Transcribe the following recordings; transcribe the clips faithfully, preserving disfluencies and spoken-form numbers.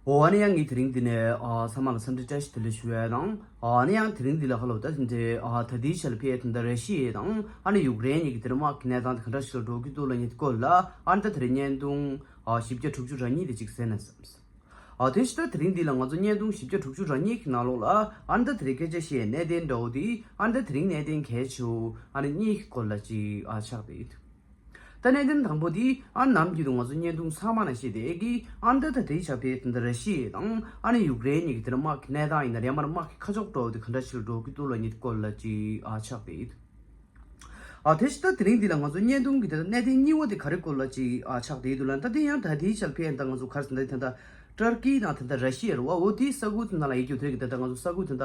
འོ་ཨ་ནི་ཡང་ངས་དེ་རིང་འདི་ནས་ཨ་ཚང་མ་ལ་འཚམས་འདྲི་བཀྲ་ཤིས་བདེ་ལེགས་ཞུ་ཡ་དང་། ཨ་ནི་ཡང་དེ་རིང་འདི་ལ་ཧ་ལོ་ད་དེ་འདྲའི་ཨ་ད་ལྟའི་ཆར་ཕེ་དེ་འདྲ་ར་ཤི་ཡ་དང་ཨ་ནི་ཡུཀ་རེན་གཉིས་ཀྱི་དེ་རིང་དམག་གི་གནས་སྟངས་དེ་ག་འདྲ་ཞིག་ལ་འགྲོ་གི་འདུག་ལབ་མཁན་དེ་སྐོར་ལ་ཨ་ནི་ད་དེ་རིང་བརྙན་ཐུང་ཨ་བཞི་བརྒྱ་དྲུག་ཅུ་རེ་གཉིས་དེ་ཅིག་གསན་ན་བསམས། ཨ་དེ་ཕྱི་ད་དེ་རིང་འདི་ལ་ང་ཚོ་བརྙན་ཐུང་བཞི་བརྒྱ་དྲུག་ཅུ་རེ་གཉིས་ཀྱི་ནང་ལོགས་ལ་ཨ་ནི་ད་དེ་རིང་སྐད་ཆ་བཤད་གནད་དོན་འདྲ་བོ་དེ་ཨ་ནི་ད་དེ་རིང་གནད་དོན་གལ་ཆེ་བོ་ཨ་ནི་གཉིས་ཀྱི་སྐོར་ལ་ཅིག་ཨ་ཆགས་བསྡད་ཡོད། ད་གནད་དོན་དང་པོ་དེ་ཨ་ནམ་རྒྱུན་དུ་ང་ཚོ་བརྙན་ཐུང་ཚང་མ་ནང་བཤད་དེ་ཨེ་གི་ཨ་ནི་ད་ད་དེ་ཆ་ཕེ་དེ་འདྲ་ར་ཤི་ཡ་དང་ཨ་ནི་ཡུཀ་རེན་གཉིས་ཀྱི་དེ་འདྲ་དམག་གི་གནས་སྟངས་ཡིན་ན་རེད་མ་རེད་དམག་གི་ཁ་ཕྱོགས་འདྲ་བོ་དེ་ག་འདྲ་ཞིག་ལ་འགྲོ་གི་འདུག་ལབ་མཁན་དེ་སྐོར་ལ་ཅིག་ཨ་ཆགས་བསྡད་ཡོད། ཨ་དེ་ཕྱི་ད་དེ་རིང་འདི་ལ་ང་ཚོ་བརྙན་ཐུང་གི་དེ་ད་གནད་དོན་གཉིས་པ་དེ་ག་རེ་སྐོར་ལ་ཅིག་ཨ་ཆགས་བསྡད་འདུག་ལབ་ན། ད་དེ་ཡང་ད་དེའི་ཆར་ཕེ་ཡང་ད་ང་ཚོ་ག་རེ་ཟེར་ན་ད་ད་ཏུར་ཀི་དང་དེ་ད་ར་ཤི་ཡ་རེད་བ། འོ་དེའི་ས་ཁུལ་དེ་ནང་ལ་ཡོད་རྒྱུ་དེ་རིང་གི་དེ་ད་ང་ཚོ་ས་ཁུལ་དེ་ད་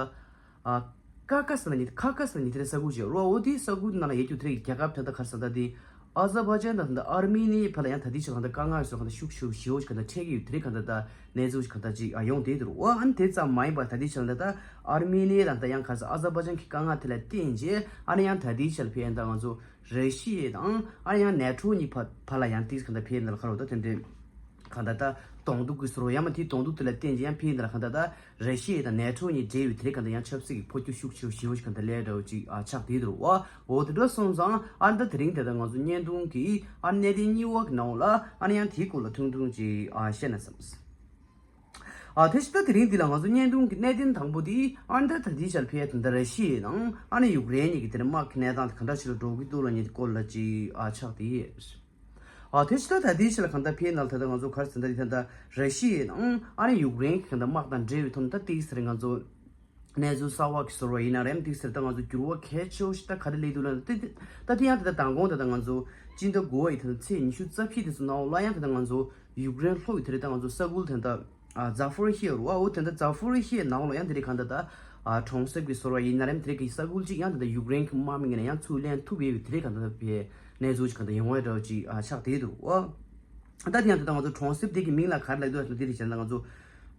ཨ་ཀ་ཀ་ཟེར་ན་ནི་ཁ་ཀ་ཟེར་ན་ནི་དེ་རེད་ས་ཁུལ་ཅིག་རེད་བ། འོ་དེའི་ས་ཁུལ་དེ་ནང་ལ་ཡོད་རྒྱུ་དེ་རིང་གི་རྒྱལ་ཁབ་དེ་ད་ག་རེ་ཟེར་ད་དེ་ཨ་ཛར་བྷ་ཇན་དང་དེ་ད་ཨར་མི་ནི་ཕར་ལ་ཡང་ད་དེའི་ཆར་གང་ད་དཀའ་ངལ་སོགས་གང་ད་ཤུགས་ཆེ་བོ་ཞེ་བོ་ཞིག་གང་ད་འཕྲད་ཀྱི་ཡོད་དེ་རིང་གང་ད་ད་གནས་ཚུལ་ཞིག་གང་ད་ཅིག་ཨ་ཡོང་བསྡད་འདུག་རེད་བ། ཨ་ནི་དེ་ཙམ་མ་ཡིན་པར་ད་དེའི་ཆར་ད་ད་ཨར་མི་ནི་དང་ད་ཡང་ག་རེ་ཟེར་ཨ་ཛར་བྷ་ཇན་གྱི་དཀའ་ངལ་དེ་ལ་བརྟེན་རྗེས་ཨ་ནི་ཡང་ད་དེའི་ཆར་ཕེ་ཡང་ད་ང་ཚོ་ར་ཤི་ཡ་དང་ཨ་ནི་ཡང་ནེ་ཊོ་གཉིས་བར་བར་ལ་ཡང་ཏིག་གང་ད་ཕེ་ཡང་ད་ལ་ག་རེ་ད་དེ་འདྲའི་གང་ད་ད་གདོང་ཐུག་གི་ཟེར་བ་ཡང་མ་དེའི་གདོང་ཐུག་དེ་ལ་བརྟེན་རྗེས་ཡང་ཕེ་ཡང་ད་ལ་གང་ད་ད་ར་ཤི་ཡ་དང་ནེ་ཊོ་གཉིས་འབྲེལ་བའི་དེ་རིང་གང་ད་ཡང་ཆབ་སྲིད་ཀྱི་འཕོ་འགྱུར་ཤུགས་ཆེ་བོ་ཞེ་བོ་ཞིག་གང་ད་ལས་འདྲ་བོ་ཅིག་ཨ་ཆགས་བསྡད་འདུག་རེད་བ། འོ་དེ་འདྲ་སོང་ཙང་ཨ་ནི་ད་དེ་རིང་དེ་ད་ང་ཚོ་བརྙན་ཐུང་གི་ཨ་གནད་དོན་གཉིས་པ་གི་ནང་ལ་ཨ་ནི་ཡང་དེའི་སྐོར་ལ་ཐུང་ཐུང་ཅིག་ཨ་བཤད་ན་བསམས། ཨ་དེ་ཕྱི་ད་དེ་རིང་འདི་ལ་ང་ཚོ་བརྙན་ཐུང་གི་གནད་དོན་དང་པོ་དེ་ཨ་ནི་ད་ད་ལྟའི་ཆར་ཕེ་ཡ་དེ་འདྲ་ར་ཤི་ཡ་དང་ཨ་ནི་ཡུཀ་རེན་གཉིས་ཀྱི་དེ་འདྲ་དམག་གི་གནས་སྟངས་དེ་ག་འདྲ་ཞིག་ལ་འགྲོ་གི་འདུག་ལབ་མཁན་དེ་སྐོར་ལ་ཅིག་ཨ་ཆགས་བསྡད་ཡོད། ཨ་དེ་ཕྱི་ད་ད་ལྟའི་ཆར་གང་ད་ཕེ་ནང་ད་ལྟ་ང་ཚོ་ག་རེ་ཟེར་ད་དེ་ད་ད་ར་ཤི་ཡ་དང་ཨ་ནི་ཡུཀ་རེན་གྱི་གང་ད་དམག་དང་འབྲེལ་བའི་ཐོག་ནས་ད་ཏིག་ཟེར་ང་ཚོ་གནས་ཚུལ་གསར་བ་གི་ཟེར་བ་ཡིན་ན་རེད་ཏིག་ཟེར་ད་ང་ཚོ་འགྱུར་བ་གལ་ཆེ་བོ་ཞིག་ད་ག་རེ་སླེབས་འདུག་ལབ་ན་ད་ད་དེ་ཡང་ད་ད་མདང་དགོང་ད་ད་ང་ཚོ་སྤྱི་ཟླ་དགུ་པ་ཡི་ད་ད་ཚེས་ཉི་ཤུ་རྩ་བཞི་དེ་ཚོ་ནང་ལ་ཡང་ད་ད་ང་ཚོ་ཡུཀ་རེན་ལྷོ་ཡི་དེ་རེད་ད་ང་ཚོ་ས་ཁུལ་དེ་ད་ཛ་ཕོ་རི་ཤི་ཡ་རུ་བ་འོ་དེ་ད་ཛ་ཕོ་རི་ཤི་ཡའི་ནང་ལ་ཡང་དེ་རེད་གང་ད་ད་གྲོང་གསེབ་ཀྱི་ཟེར་བ་ཡིན་ན་རེད་དེ་རེད་གི་ས་ཁུལ་གཅིག་ཡང་ད་ད་ཡུཀ་རེན་གྱི་དམག་མི་ངོས་ནས་ཡང་ཚུར་ལེན་ཐུབ་ཡོད་པའི་དེ་རེད་གང་ད་ད་བའི་གནས་ཚུལ་ཞིག་གང་ད་ཡོང་བའི་འདྲ་བོ་ཅིག་ཨ་ཆགས་བསྡད་འདུག་ཨ། ད་དེ་ཡང་ད་ལྟ་ང་ཚོ་གྲོང་གསེབ་དེ་གི་མིང་ལ་ག་རེ་ལབ་འདུག་ཟེར་ན་དེ་རེད་བྱས་ན་ང་ཚོ་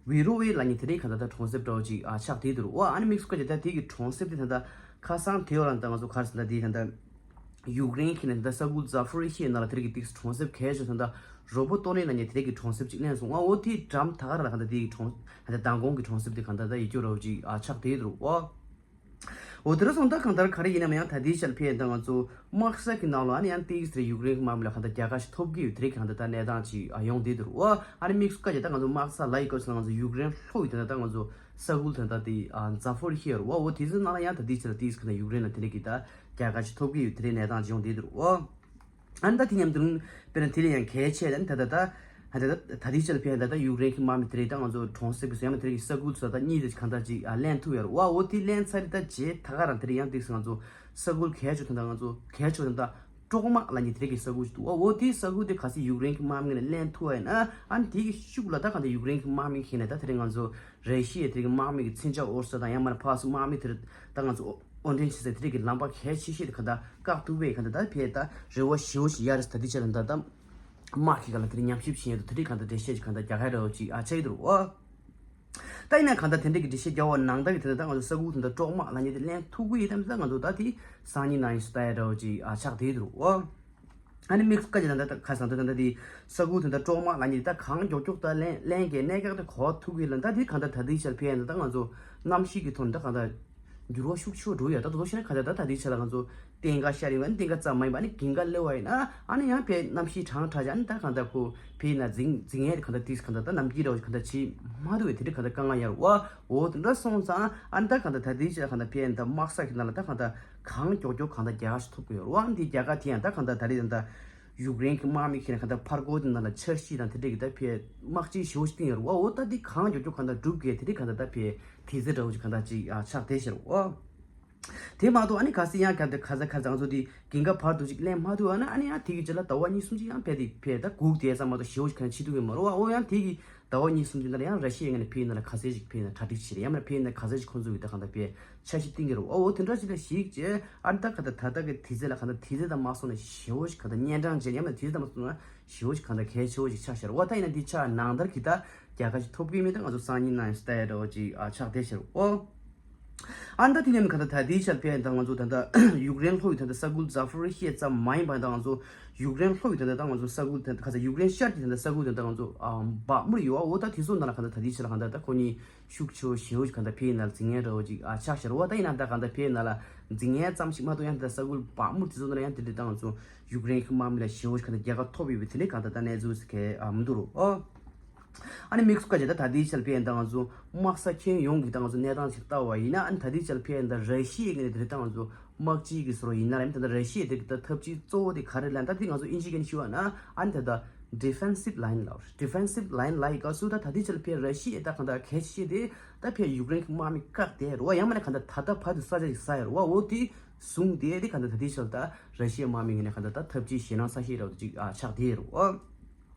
བི་རོ་ཝེ་ལབ་མཁན་དེ་རེད་གང་ད་ད་གྲོང་གསེབ་འདྲ་བོ་ཅིག་ཨ་ཆགས་བསྡད་འདུག་ཨ། ཨ་ནི་དམིགས་སུ་བཀར་བྱས་ད་དེ་གི་གྲོང་གསེབ་དེ་ད་ལྟ་ཁ་སང་དེ་བ་ལ་ད་ང་ཚོ་ག་རེ་ཟེར་ན་དེ་ད་ལྟ་ཡུཀ་རེན་གྱི་ནས་ད་ས་ཁུལ་ཛ་ཕོ་རི་ཤི་ཡའི་ནང་ལ་དེ་རིང་གི་ཏིག་གྲོང་གསེབ་གལ་ཆེ་ཤོས་ད་རོ་པོ་ཏོ་ནི་ལབ་མཁན་དེ་རིང་གི་གྲོང་གསེབ་ཅིག་ལེན་སོང་ཨ། འོ་དེའི་འགྲམ་ད་ག་ར་ལ་གང་ལྟར་དེ་གི་གྲོང་ད་ལྟ་མདང་དགོང་གི་གྲོང་གསེབ་དེ་གང་ལྟར་ད་ཡིད་སྐྱོ་ར་བོ་ཅིག་ཨ་ཆགས་བསྡད་འདུག་ཨ། འོ་དེ་ར་སོང་ད་གང་ལྟར་ག་རེ་ཡིན་ནམ་ཡང་ད་ལྟའི་ཆར་ཕེ་ཡ་ད་ང་ཚོ་དམག་ས་གི་ནང་ལ་ཨ་ནི་ཡང་ཏིག་ཟེར་ཡུཀ་རེན་གྱི་དམག་མི་ལ་གང་ལྟར་རྒྱལ་ཁ་ཞིག་ཐོབ་ཀྱི་ཡོད་དེ་རིང་གང་ལྟར་ད་གནས་སྟངས་ཅིག་ཨ་ཡོང་བསྡད་འདུག་ཨ། ཨ་ནི་དམིགས་སུ་བཀར་བྱས་ད་ང་ཚོ་དམག་ས་ལ་ཡི་སྐབས་སུ་ང་ཚོ་ཡུཀ་རེན་ལྷོ་ཡི་དེ་ད་ད་ང་ཚོ་ས་ཁུལ་དོན་དག་དེ་ཛ་ཕོ་རི་ཤི་ཡ་རུ་བ་འོ་དེ་ཚོའི་ནང་ལ་ཡང་ད་ལྟའི་ཆར་ཏིས་ཁ་ན་ཡུཀ་རེན་ལ་དེ་འདྲ་གི་ད་རྒྱལ་ཁ་ཅིག་ཐོབ་ཀྱི་ཡོད་དེ་འདྲའི་གནས་སྟངས་ཅིག་ཡོང་བསྡད་འདུག་འོ། ཨ་ནི་ད་དེ་མཉམ་དུ་དཔེར་ན་དེ་ལས་ཡང་གལ་ཆེ་ད་ནི་ད་ད་ད་ད་ད་ད་ལྟའི་ཆར་ཕན་ད་ད་ཡུཀ་རེན་གྱི་དམག་མི་དེ་འདྲའི་ད་ང་ཚོ་གྲོང་གསེབ་ཀྱི་ཟེར་ཡང་མ་དེ་འདྲ་གི་ས་ཁུལ་ཚོ་ད་གཉིས་དེ་གང་ད་ཅིག་ཨ་ལེན་ཐུབ་ཡོད་རེད་བ། འོ་དེ་ལེན་ཚར་རེད་ད་རྗེས་ད་ག་རང་དེ་འདྲ་ཡང་ཏིས་ང་ཚོ་ས་ཁུལ་གལ་ཆེ་ད་ད་ང་ཚོ་གལ་ཆེ་ད་ད། ཀྲོག་དམག་ལབ་མཁན་དེ་རིང་གི་ས་ཁུལ་ཞིག་འདུག་ཨ། འོ་དེའི་ས་ཁུལ་དེ་གལ་སྲིད་ཡུཀ་རེན་གྱི་དམག་མི་ལ་ལེན་ཐུབ་པ་ཡིན་ན་ཨ་ནི་དེ་གི་ཤུགས་ལ་ད་གང་ལྟར་ཡུཀ་རེན་གྱི་དམག་མི་ཁྱེར་ནས་ད་དེ་རིང་ང་ཚོ་ར་ཤི་ཡའི་དེ་རིང་གི་དམག་མི་གི་མཚོན་ཆ་འོར་ས་དང་ཡང་མིན་ན་ཕར་ཚུར་དམག་མི་དེ་ད་ང་ཚོ་དབོར་འདྲེན་བྱེད་ས་དེ་རིང་གི་ལམ་པ་གལ་ཆེ་ཤོས་དེ་གང་ལྟར་བཀག་ཐུབ་པའི་གང་ལྟར་ད་ཕེ་ད་རེ་བ་ཞེ་པོ་ཞིག་ཡོད་རེད། ད་དེ་ཆ་ལ་ད་ད་དམག་གི་སྒང་ལ་དེ་རིང་ཉམས་ཞིབ་བྱེད་ཡས་འདུག་དེ་རིང་གང་ལྟར་འགྲེལ་བཤད་ཅིག་གང་ལྟར་རྒྱག་ག་རེ་བ་ཅིག་ཨ་ཆགས་ཀྱི་འདུག་ཨ། ད་ཡིན་ན་གང་ལྟར་དེ་འདྲ་གི་འགྲེལ་བཤད་རྒྱག་པ་ནང་ལྟར་གི་དེ་ལྟར་ང་ཚོ་ས་ཁུལ་དེ་འདྲ་ཀྲོག་དམག་ལབ་མཁན་དེ་ལེན་ཐུབ་ཀྱི་ཡིན་དམ་ད་ང་ཚོ་ད་དེ་སང་ཉིན་གནངས་ཉིན་སུ་ལྟ་ཡ་འདྲ་བོ་ཅིག་ཨ་ཆགས་བསྡད་འདུག་ཨོ། ཨ་ནི་དམིགས་སུ་བཀར་བྱས་ན་ད་ཁ་སང་ད་ད་ད་དེ་ས་ཁུལ་དེ་འདྲ་ཀྲོག་དམག་ལབ་མཁན་དེ་ད་གང་མགྱོགས་མགྱོགས་ད་ལེན་ལེན་གྱི་གནད་འགག་དེ་གོ་ཐུབ་ཀྱི་ལ་ད་དེ་གང་ལྟར་ད་ལྟའི་ཆར་ཕན་ཡ་ད་ད་ང་ཚོ་གནམ་གཤིས་ཀྱི་ཐོག་ནས་ད་གང་ལྟར། འགྱུར་བ་ཤུགས་ཆེ་བ་འགྲོ་ཡོད། ད་དོ་དོ་ཤེས་ན་ག་ད་ད་ད་དེའི་ཆ་ལ་ང་ཚོ་གཏན་འགག་ཤར་ཡོང་བ་ནི་གཏན་འགག་ཙམ་མ་ཡིན་པ་ནི་གིན་ག་སླེབས་པ་ཡིན་ན་ཨ་ནི་ཡང་ཕའི་གནམ་གཤིས་གྲང་དྲགས་ཀྱང་ཨ་ནི་ད་གང་ལྟར་ཁོ་ཕའི་ན་འཛིང་འཛིང་ཡས་གང་ལྟར་དེས་གང་ལྟར་ད་ནམ་རྒྱུན་འདྲ་བོ་གང་ལྟར་བྱེད་མ་ཐུབ་པའི་དེ་འདྲ་གང་ལྟར་དཀའ་ངལ་ཡོད་རེད་བ། འོ་དེ་འདྲ་སོང་ཙང་ཨ་ནི་ད་གང་ལྟར་ད་དེའི་ཆ་ལ་གང་ལྟར་ཕའི་ན་ད་དམག་ས་གི་ནང་ལ་ད་གང་ལྟར་གང་མགྱོགས་མགྱོགས་གང་ལྟར་རྒྱལ་ཁ་ཞིག་ཐོབ་དགོས་ཡོད་རེད་བ། ཨ་ནི་དེ་རྒྱལ་ཁ་དེ་ཡང་ད་གང་ལྟར་ད་རེས་ད་ལྟ་ཡུཀ་རེན་གྱི་དམག་མི་ཁྱེད་ན་གང་ལྟར་ཕར་རྒོལ་དེ་ནང་ལ་འཆར་གཞི་དང་དེ་འདྲ་གི་ད་ཕའི་དམག་སྤྱི་ཞེ་པོ་ཞིག་བཏིང་ཡོད་རེད་བ། འོ་ད་དེ་གང་མགྱོགས་མགྱོགས་གང་ལྟར་སྒྲུབ་དགོས་དེ་འདྲ་གང་ལྟར་ད་ཕའི། དེ་ཚེ་འདྲ་བོ་ཅིག་གང་ལྟར་ཅིག་ཨ་ཆགས་བསྡད་ཤག་རོ། དེ་མ་གཏོགས་ཨ་ནི་ག་སྲིད་ཡང་ག་དེ་ག་ས་ག་ས་ང་ཚོ་དེ་གིན་ག་བར་དུ་ཅིག་ལེན་མ་ཐུབ་ཨ་ན་ཨ་ནི་ཡང་དེ་གི་རྗེས་ལ་ཟླ་བ་གཉིས་གསུམ་ཅིག་ཡང་ཕེ་དེ་ཕེ་ད་སྒུག་བསྡད་ཙམ་མ་གཏོགས་ཞེ་བོ་ཅིག་གང་ལྟར་བྱེད་ཐུབ་ཀྱི་མ་རེད་བ། འོ་ཡང་དེ་གི་ཟླ་བ་གཉིས་གསུམ་ཅིག་ནང་ལ་ཡང་ར་ཤི་ཡའི་ངོས་ནས་ཕེ་ཡིན་ན་ལ་ག་ཚད་ཅིག་ཕེ་ཡིན་ན་གྲ་སྒྲིག་བྱེད་རེད། ཡང་མ་ཕེ་ཡིན་ན་ག་ཚད་ཅིག་ཁོང་ཚོ་གི་ད་གང་ལྟར་ཕེ་འཆར་གཞི་བཏིང་གི་རེད། འོ་དེ་འདྲ་ཅིག་ལ་གཞིགས་བྱས་ཨ་ནི་ད་ག་ད་ད་ད་གི་དེ་ཚེ་ལ་གང་ལྟར་དེ་ཚེ་ད་མ་སོང་ན་ཞེ་བོ་ཅིག་གང་ལྟར་གཉན་འཕྲང་ཅན་ཡང་མ་དེ་ཚེ་ད་མ་སོང་ན་ཞེ་བོ་ཅིག་གང་ལྟར་གལ་ཆེ་བོ་ཅིག་ཆགས་ཤར་བ། ད་ཡིན་ན་འདི་ཆ་ནང་ལྟར་གི་ད། རྒྱལ་ཁ་ཅིག་ཐོབ་ཀྱི་མེད་ད་ང་ཚོ་སང་ཉིན་གནངས་ཉིན་ལྟ་ཡ་འདྲ་བོ་ཅིག་ཨ་ཆགས་བསྡད་ཤག་ཨོ། ཨ་ནི་ད་དེ་ནས་གང་ལྟར་ད་ལྟའི་ཆར་ཕེ་ད་ང་ཚོ་ད་ལྟ་ཡུཀ་རེན་ལྷོ་ཡི་ད་ལྟ་ས་ཁུལ་ཛ་ཕོ་རི་ཤི་ཡ་ཙམ་མ་ཡིན་པ་ད་ང་ཚོ་ཡུཀ་རེན་ལྷོ་ཡི་ད་ལྟ་ད་ང་ཚོ་ས་ཁུལ་ད་ལྟ་ག་ས་ཡུཀ་རེན་ཤར་གྱི་ད་ལྟ་ས་ཁུལ་ད་ལྟ་ང་ཚོ་ཨ་བག་མུར་ཡོད་ཨ། འོ་ད་དེ་ཚོ་ནང་ལ་གང་ལྟར་ད་ལྟའི་ཆར་ལ་གང་ལྟར་ད་ཁོ་གཉིས་ཤུགས་ཆེ་བོ་ཞེ་བོ་ཞིག་གང་ལྟར་ཕེ་ཡི་ནང་ལ་འཛིང་ངན་འདྲ་བོ་ཅིག་ཨ་ཆགས་ཤར་བ། ད་ཡིན་ན་ད་གང་ལྟར་ཕེ་ཡི་ནང་ལ་འཛིང་ངན་ཙམ་ཞིག་མ་གཏོགས་ཡང་ད་ལྟ་ས་ཁུལ་བག་མུར་དེ་ཚོ་ནང་ལ་ཡང་དེ་འདྲ་ད་ང་ཚོ་ཡུཀ་རེན་གྱི་དམག་མི་ལ་ཞེ་བོ་ཞིག་གང་ལྟར་རྒྱལ་ཁ་ཐོབ་ཡོད་པའི་དེ་འདྲའི་གང་ལྟར་ད་གནས་ཚུལ་ཞིག་གས་ཨ་མི་འདུག་རོ་ཨོ། ཨ་ནི་དམིགས་སུ་བཀར་བྱས་ད་ད་ལྟའི་ཆར་ཕེ་ཡིན་ད་ང་ཚོ་དམག་ས་ཁྱོན་ཡོངས་ཀྱི་ད་ང་ཚོ་གནས་སྟངས་ཤིག་ལྟ་བ་ཡིན་ན། ཨ་ནི་ད་ལྟའི་ཆར་ཕེ་ཡིན་ད་ར་ཤི་ཡའི་ངོས་ནས་དེ་རེད་ད་ང་ཚོ་དམག་སྤྱི་གི་སོ་ཡིན་ན་ར་ཡིན་ད་ད་ར་ཤི་ཡའི་དེ་གི་ད་འཐབ་ཇུས་གཙོ་བོ་དེ་ག་རེ་ལབ་ན། ད་དེ་ང་ཚོ་དབྱིན་ཇིའི་སྐད་ནས་ཞུ་བ་ན་ཨ་ནི་ད་ད་ཌི་ཕེན་སིབ་ལའིན་ལབ། ཌི་ཕེན་སིབ་ལའིན་ལབ་ཡི་སྐབས་སུ་ད་ད་ལྟའི་ཆར་ཕེ་ར་ཤི་ཡའི་ད་གང་ལྟར་གལ་ཆེ་དེ་ད་ཕེ་ཡུཀ་རེན་གྱི་དམག་མི་བཀག་དེ་རུ་བ་ཡང་མ་ན་གང་ལྟར་ད་ད་བར་དུ་ས་ཆ་ཞིག་ས་ཡ་རུ་བ་འོ་དེ་བཟུང་དེ་དེ་གང་ལྟར་ད་ལྟའི་ཆར་ད་ར་ཤི་ཡའི་དམག་མི་ངོས་ནས་གང་ལྟར་ད་འཐབ་ཇུས་ཞེད་སྣང་ས་ཤས་ར་བ་དེ་ཅིག་ཨ་ཆགས་དེ་རུ་བ།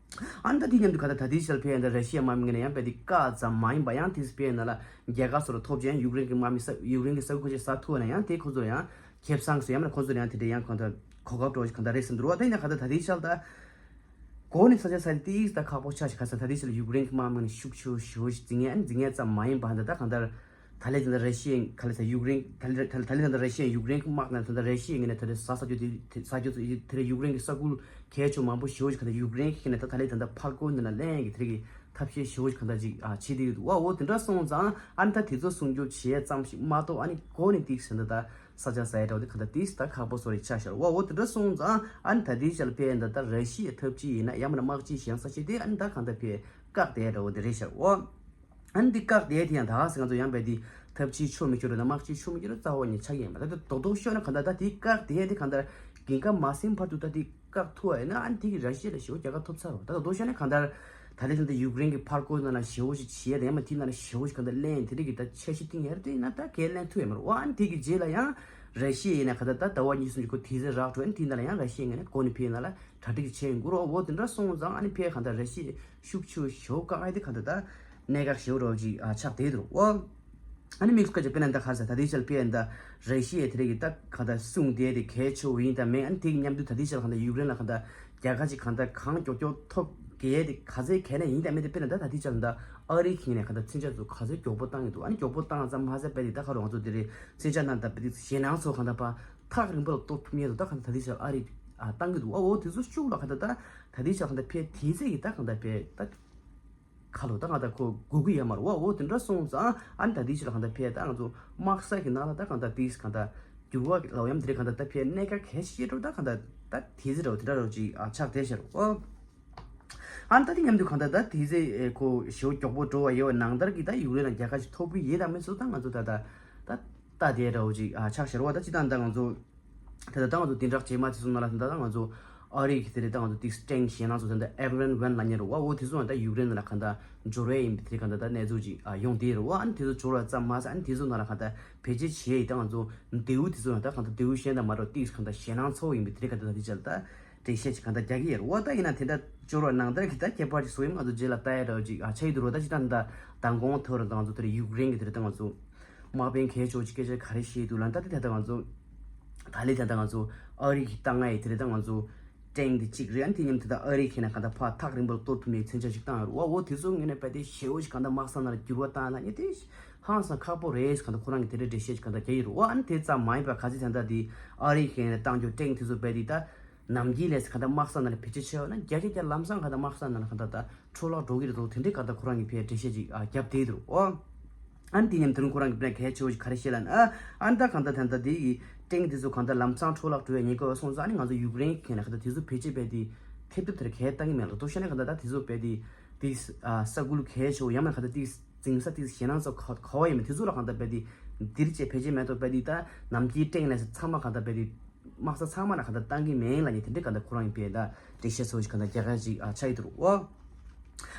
ཨ་ནི་ད་དེ་མཉམ་དུ་ག་ད་ད་ལྟའི་ཆར་ཕེ་ཡིན་ད་ར་ཤི་ཡའི་དམག་མི་ངོས་ནས་ཡང་དཔེ་དེ་བཀག་ཙམ་མ་ཡིན་པ་ཡང་དེ་ཕེ་ཡིན་ན་ལ་རྒྱལ་ཁ་སོགས་ལ་ཐོབ་ཅན་ཡུཀ་རེན་གྱི་དམག་མི་ས་ཡུཀ་རེན་གྱི་ས་ཁུལ་ཁ་ཤས་ས་ཐུབ་ན་ཡང་དེ་ཁོ་ཚོ་ཡང་ཁེ་བཟང་སོ་ཡང་མ་ཁོ་ཚོ་ཡང་དེ་འདྲ་ཡང་གང་ད་གོ་སྐབས་སྤྲོ་གང་ད་རེད་ཟིན་འདུག་རོ། ད་ཡིན་ན་ག་ད་ད་ལྟའི་ཆར་ད་གོ་ནི་ས་ཆ་ས་དེ་ད་ཁག་པོ་ཆགས་ཤིག་ག་ས་ད་ལྟའི་ཆར་ལ་ཡུཀ་རེན་གྱི་དམག་མི་ནི་ཤུགས་ཆེ་ཤུགས་འཛིང་ངན་འཛིང་ངན་ཙམ་མ་ཡིན་པ་ད་ད་གང་ད། ད་ལན་ད་ལྟ་ར་ཤི་ཡའི་ག་ལ་ས་ཡུཀ་རེན་ད་ལན་ད་ལན་ད་ལྟ་ར་ཤི་ཡའི་ཡུཀ་རེན་གྱི་དམག་ནང་ད་ལྟ་ར་ཤི་ཡའི་ངོས་ནས་ད་ལྟ་ས་ས་རྒྱུ་དེ་ས་རྒྱུ་དེ་དེ་ཡུཀ་རེན་གྱི་ས་ཁུལ་གལ་ཆེ་མང་པོ་ཞེ་པོ་ཞིག་ག་ད་ཡུཀ་རེན་གྱི་ནས་ད་ད་ལན་ད་ལྟ་ཕར་རྒོལ་འདི་ན་ལན་གྱི་དེ་གི་ཐབས་ཤེས་ཞེ་པོ་ཞིག་ག་ད་ཅིག་ཨ་བྱེད་དེ་ཡོད་འདུག་བ། འོ་དེ་འདྲ་སོང་ཙང་ཨ་ནི་ད་དེ་ཚོ་སྲུང་སྐྱོབ་བྱེད་ཙམ་ཞིག་མ་གཏོགས་ཨ་ནི་གོ་ནས་ཏིག་ཟེར་ད་ད་ས་ཆ་ས་ཡ་འདྲ་བོ་དེ་ག་ད་ཏིག་ད་ཁག་པོ་སོ་རེ་ཆགས་ཤར་བ། འོ་དེ་འདྲ་སོང་ཙང་ཨ་ནི་ད་དེ་ཞལ་ཕེ་ད་ད་ར་ཤི་ཡའི་ཐབས་ཇུས་ཡིན་ན་ཡང་མིན་ན་དམག་སྤྱི་གཞན་ས་ཆ་དེ་ཨ་ནི་ད་ག་ད་ཕེ་བཀག་དེ་འདྲ་བོ་དེ་རེད་ཤར་བ། ཨ་ནི་འདི་བཀག་དེ་དེ་ཡང་ད་ག་ཟེ་ང་ཚོ་ཡང་བས་དེ་ཐབས་ཇུས་ཆོ་མི་ཆོ་རེད་ན་དམག་སྤྱི་ཆོ་མི་ཆོ་རེད་རྩ་བ་ཉིད་ཆགས་ཡིན་མ་ད་དེ་རྡོག་རྡོག་ཤོད་ན་ག་ད་ད་དེ་བཀག་དེ་དེ་ག་ད་འགན་ཁག་མ་ཟིན་བར་དུ་ད་དེ་བཀག་ཐུབ་བ་ཡིན་ན་ཨ་ནི་དེ་གི་ར་ཤི་ཡ་ལ་ཞེ་པོ་རྒྱལ་ཁ་ཐོབ་ཚར་རོ། ད་ད་རྡོག་ཤོད་ན་ག་ད་ད་དེ་ད་ཡུཀ་རེན་གི་ཕར་རྒོལ་ན་ལ་ཞེ་པོ་ཞིག་བྱེད་ཡ་དེ་ཡང་མ་དེ་ན་ལ་ཞེ་པོ་ཞིག་ག་ད་ལན་དེ་རིགས་གི་ད་འཆར་གཞི་བཏིང་ཡ་རེད་དེ་ཡིན་ན་ད་གས་ལན་ཐུབ་ཡ་མ་རེད་བ། ཨ་ནི་དེ་གི་རྗེས་ལ་ཡང་ར་ཤི་ཡ་ཡིན་ན་ག་ད་ད་ཟླ་བ་གཉིས་གསུམ་གྱི་གོ་དེ་ཟེར་རག་འགྲོ་ཨ་ནི་དེ་ན་ལ་ཡང་ར་ཤི་ཡ་ངོས་ནས་གོ་ནི་ཕེ་ན་ལ་གྲ་སྒྲིག་བྱས་ཡོང་གི་རོ། འོ་དེ་འདྲ་སོང་ཙང་ཨ་ནི་ཕེ་གང་ལྟར་ར་ཤི་ཡ་ཤུགས་ཆེ་ཤོས་བཀག་ཨ་དེ་གང་ལྟར་ད་གནད་འགག་ཞེ་པོ་རོ་ཅིག་ཨ་ཆགས་བསྡད་འདུག་འོ། ཨ་ནི་དམིགས་སུ་བཀར་ཅིག་དཔེར་ན་ད་ག་རེ་ཟེར་ད་དེ་ཆར་ཕེ་ཡ་ད་ར་ཤི་ཡ་དེ་རིགས་ཀྱི་ད་གང་ལྟར་སྲུང་བསྡད་དེ་གལ་ཆེ་བོ་ཡིན་དང་མིན་ཨ་ནི་དེ་གི་མཉམ་དུ་ད་དེ་ཆར་གང་ལྟར་ཡུཀ་རེན་ལ་གང་ལྟར་རྒྱལ་ཁ་ཅིག་གང་ལྟར་གང་མགྱོགས་མགྱོགས་ཐོབ་གལ་དེ་ག་ཚད་གལ་ན་ཡིན་དང་མིན་དེ་དཔེར་ན་ད་ད་དེ་ཆར་ད་ཨ་རི་གི་ནས་གང་ལྟར་མཚོན་ཆ་ཚོ་ག་ཚད་མགྱོགས་པོ་བཏང་གི་འདུག་ཨ་ནི་མགྱོགས་པོ་བཏང་ཙམ་མ་ཟད་པ་དེ་ད་ག་རུ་ང་ཚོ་དེ་རིགས་མཚོན་ཆ་ནང་ད་པ་དེ་ཞེད་སྣང་ཚོ་གང་ལྟར་པ། ཐག་རིང་པོ་ལ་གཏོར་ཐུབ་མཁན་དུ་ད་གང་ལྟར་ད་ལྟའི་ཆར་ཨ་རི་ཨ་བཏང་གི་འདུག་ཨ་འོ་དེ་ཚོ་ཤུགས་ལ་གང་ལྟར་ད་ད་ལྟའི་ཆར་གང་ལྟར་ཕེ་དེ་ཚེ་ཡི་ད་གང་ལྟར་ཕེ་ད་ཁ་ལོ་ད་གང་ལྟར་ཁོ་སྒུག་གི་ཡ་མ་རེད་བ། འོ་དེ་འདྲ་སོང་ཙང་ཨ་ནི་ད་ལྟའི་ཆར་གང་ལྟར་ཕེ་ད་ང་ཚོ་དམག་ས་གི་ནང་ལ་ད་གང་ལྟར་དེས་གང་ལྟར་འགྱུར་བ་ལའོ་ཡམ་དེ་རེད་གང་ལྟར་ད་ཕེ་གནད་འགག་གལ་ཆེ་འགྲོ་ད་གང་ལྟར་ད་དེ་ཚེ་རེད་བ་དེ་འདྲ་རོ་ཅིག་ཨ་ཆགས་བསྡད་ཤར་བ། ཨ་ནི་ད་དེ་མཉམ་དུ་གང་ལྟར་ད་དེ་ཚེ་ཁོ་ཞེ་པོ་མགྱོགས་པོ་འགྲོ་བ་ཡོད་ནང་ལྟར་གི་ད་ཡུཀ་རེན་ལ་རྒྱལ་ཁ་ཞིག་ཐོབ་གི་ཡོད་དམ་མེད་སོ་ད་ང་ཚོ་ད་ད་ད་ལྟ་དེ་འདྲ་བོ་ཅིག་ཨ་ཆགས་ཤར་བ། ད་ཅི་ད་ད་ང་ཚོ་ད་ད་ད་ང་ཚོ་དེ་འདྲ་རྗེས་མ་དེ་ཚོ་ནང་ལ་ད་ད་ང་ཚོ་ཨ་རི་གི་དེ་རེད་ད་ང་ཚོ་ཏིག་སྤྲེང་ཞེད་སྣང་ཚོ་ད་ད་ཨེ་རོན་ཝན་ལ་ཉེ་རུ་བ་འོ་དེ་ཚོ་ད་ཡུཀ་རེན་ལ་གང་ལྟར་འབྱོར་བ་ཡིན་པའི་དེ་གང་ལྟར་ད་གནས་ཚུལ་ཅིག་ཨ་ཡོང་དེ་རུ་བ། ཨ་ནི་དེ་ཚོ་འབྱོར་བ་ཙམ་མ་ཟད་ཨ་ནི་དེ་ཚོ་ནང་ལ་གང་ལྟར་བེད་སྤྱོད་བྱེད་ཡ་ཡི་ད་ང་ཚོ་མདེའུ་དེ་ཚོ་ཡང་ད་གང་ལྟར་མདེའུ་གཞན་དང་མ་འདྲ་ཏིག་གང་ལྟར་ཞེད་སྣང་ཚ་བོ་ཡིན་པའི་དེ་རེད་གང་ལྟར་ད་དེ་ཆ་ལ་ད་འགྲེལ་བཤད་ཅིག་གང་ལྟར་རྒྱག་གི་ཡོད་རེད་བ། ད་ཡིན་ན་དེ་འདྲ་འབྱོར་བ་ནང་ལྟར་གྱི་ད་ཁྱད་པར་ཅིག་བཟོ་ཡིན་ང་ཚོ་རྗེས་ལ་ལྟ་ཡ་འདྲ་བ་ཅིག་ཨ་ཆགས་ཡི་འདུག་རོ། ད་ཅི་ད་ད་མདང་དགོང་ཐོག་ར་ད་ང་ཚོ་དེ་རེད་ཡུཀ་རེན་གྱི་དེ་རེད་ད་ང་ཚོ་དམག་དཔbesང་གལ་ཆེ་བོ་ཅིག་སྐད་ཆ་ག་རེ་བཤད་འདུག་ལབ་ན་ད་དེ་ད་ད་ང་ཚོ་ད་ལས་ད་ད་ང་ཚོ་ཨ་རི་གི་བཏང་ང་ཡི་དེ་རེད་ད་ང་ཚོ་ཊེང་དེ་གཅིག་རེད། ཨ་ནི་དེ་མཉམ་དུ་ད་ཨ་རི་གི་ནས་གང་ལྟར་ཕར་ཐག་རིང་པོར་གཏོར་ཐུབ་མཁན་མཚོན་ཆ་ཞིག་བཏང་ཡོད་རེད་བ། འོ་དེ་ཚོ་ངོས་ནས་དཔེ་དེ་ཞེ་པོ་ཞིག་གང་ལྟར་དམག་ས་ནང་ལ་འགྱུར་བ་བཏང་ལབ་མཁན་དེ་ཧང་སང་ཁག་པོ་རེད་གང་ལྟར་ཁོ་རང་གི་དེ་འདྲའི་འགྲེལ་བཤད་ཅིག་གང་ལྟར་རྒྱག་གི་རེད་བ། ཨ་ནི་དེ་ཙམ་མ་ཡིན་པར་ག་ཚོད་ད་ལྟ་དེ་ཨ་རི་གི་ནས་བཏང་རྒྱུ་ཊེང་དེ་ཚོ་དཔེ་དེ་ད་ནམ་རྒྱུན་ལས་གང་ལྟར་དམག་ས་ནང་ལ་བེད་སྤྱོད་བྱས་པ་ན་བརྒྱ་ཆ་བརྒྱ་ལམ་སང་གང་ལྟར་དམག་ས་ནང་ལ་གང་ལྟར་ད་འཕྲོ་བརླག་འགྲོ་གི་རེད་འདུག་དེ་འདྲའི་གང་ལྟར་ཁོ་རང་གི་ཕའི་འགྲེལ་བཤད་ཅིག་ཨ་བརྒྱབ་བསྡད་འདུག་ཨོ། ཨ་ནི་དེ་མཉམ་དུ་ཁོ་རང་གི་ཕན་གལ་ཆེ་བོ་ཞིག་ག་རེ་བཤད་ལབ་ན། ཨ་ནི་ད་གང་ལྟར་ད་ལྟ་དེ་ཡི་ཊེང་དེ་ཚོ་གང་ལྟར་ལམ་སང་འཕྲོ་བརླག་འགྲོ་ཡ་ཉེན་ཁ་ཡོད་སོང་ཙང་ཨ་ནི་ང་ཚོ་ཡུཀ་རེན་གྱི་ཁེ་ན་གང་ལྟར་དེ་ཚོ་བེད་སྤྱོད་བྱས་ཏེ་ཐེབས་ཐུབ་དེར་གལ་བཏང་གི་མེད་ལ་དོ་ཤ་ནས་གང་ལྟར་ད་དེ་ཚོ་བེད་དེ་དེ་ས་ཁུལ་གལ་ཆེ་བོ་ཡང་མིན་གང་ལྟར་དེ་འཛིང་ས་དེ་ཞེད་སྣང་ཚོ་ག་ག་བ་ཡིན་མིན་དེ་ཚོ་ལ་གང་ལྟར་བེད་དེ་འདིར་བྱས་བེད་སྤྱོད་མེད་དོ་བེད་དེ་ད་ནམ་རྒྱུན་ཊེང་ལས་ཚང་མ་གང་ལྟར་བེད་དེ། དམག་ས་ཚང་མ་ལ་གང་ལྟར་བཏང་གི་མེད་ལབ་ནས་དེ་འདྲའི་གང་ལྟར་ཁོ་རང་གི་ཕའི་ད་འགྲེལ་བཤད་ཚོ་ཞིག་གང་ལྟར་རྒྱག་ག་ཅིག་ཨ་ཆགས་ཡི་འདུག་ཨོ།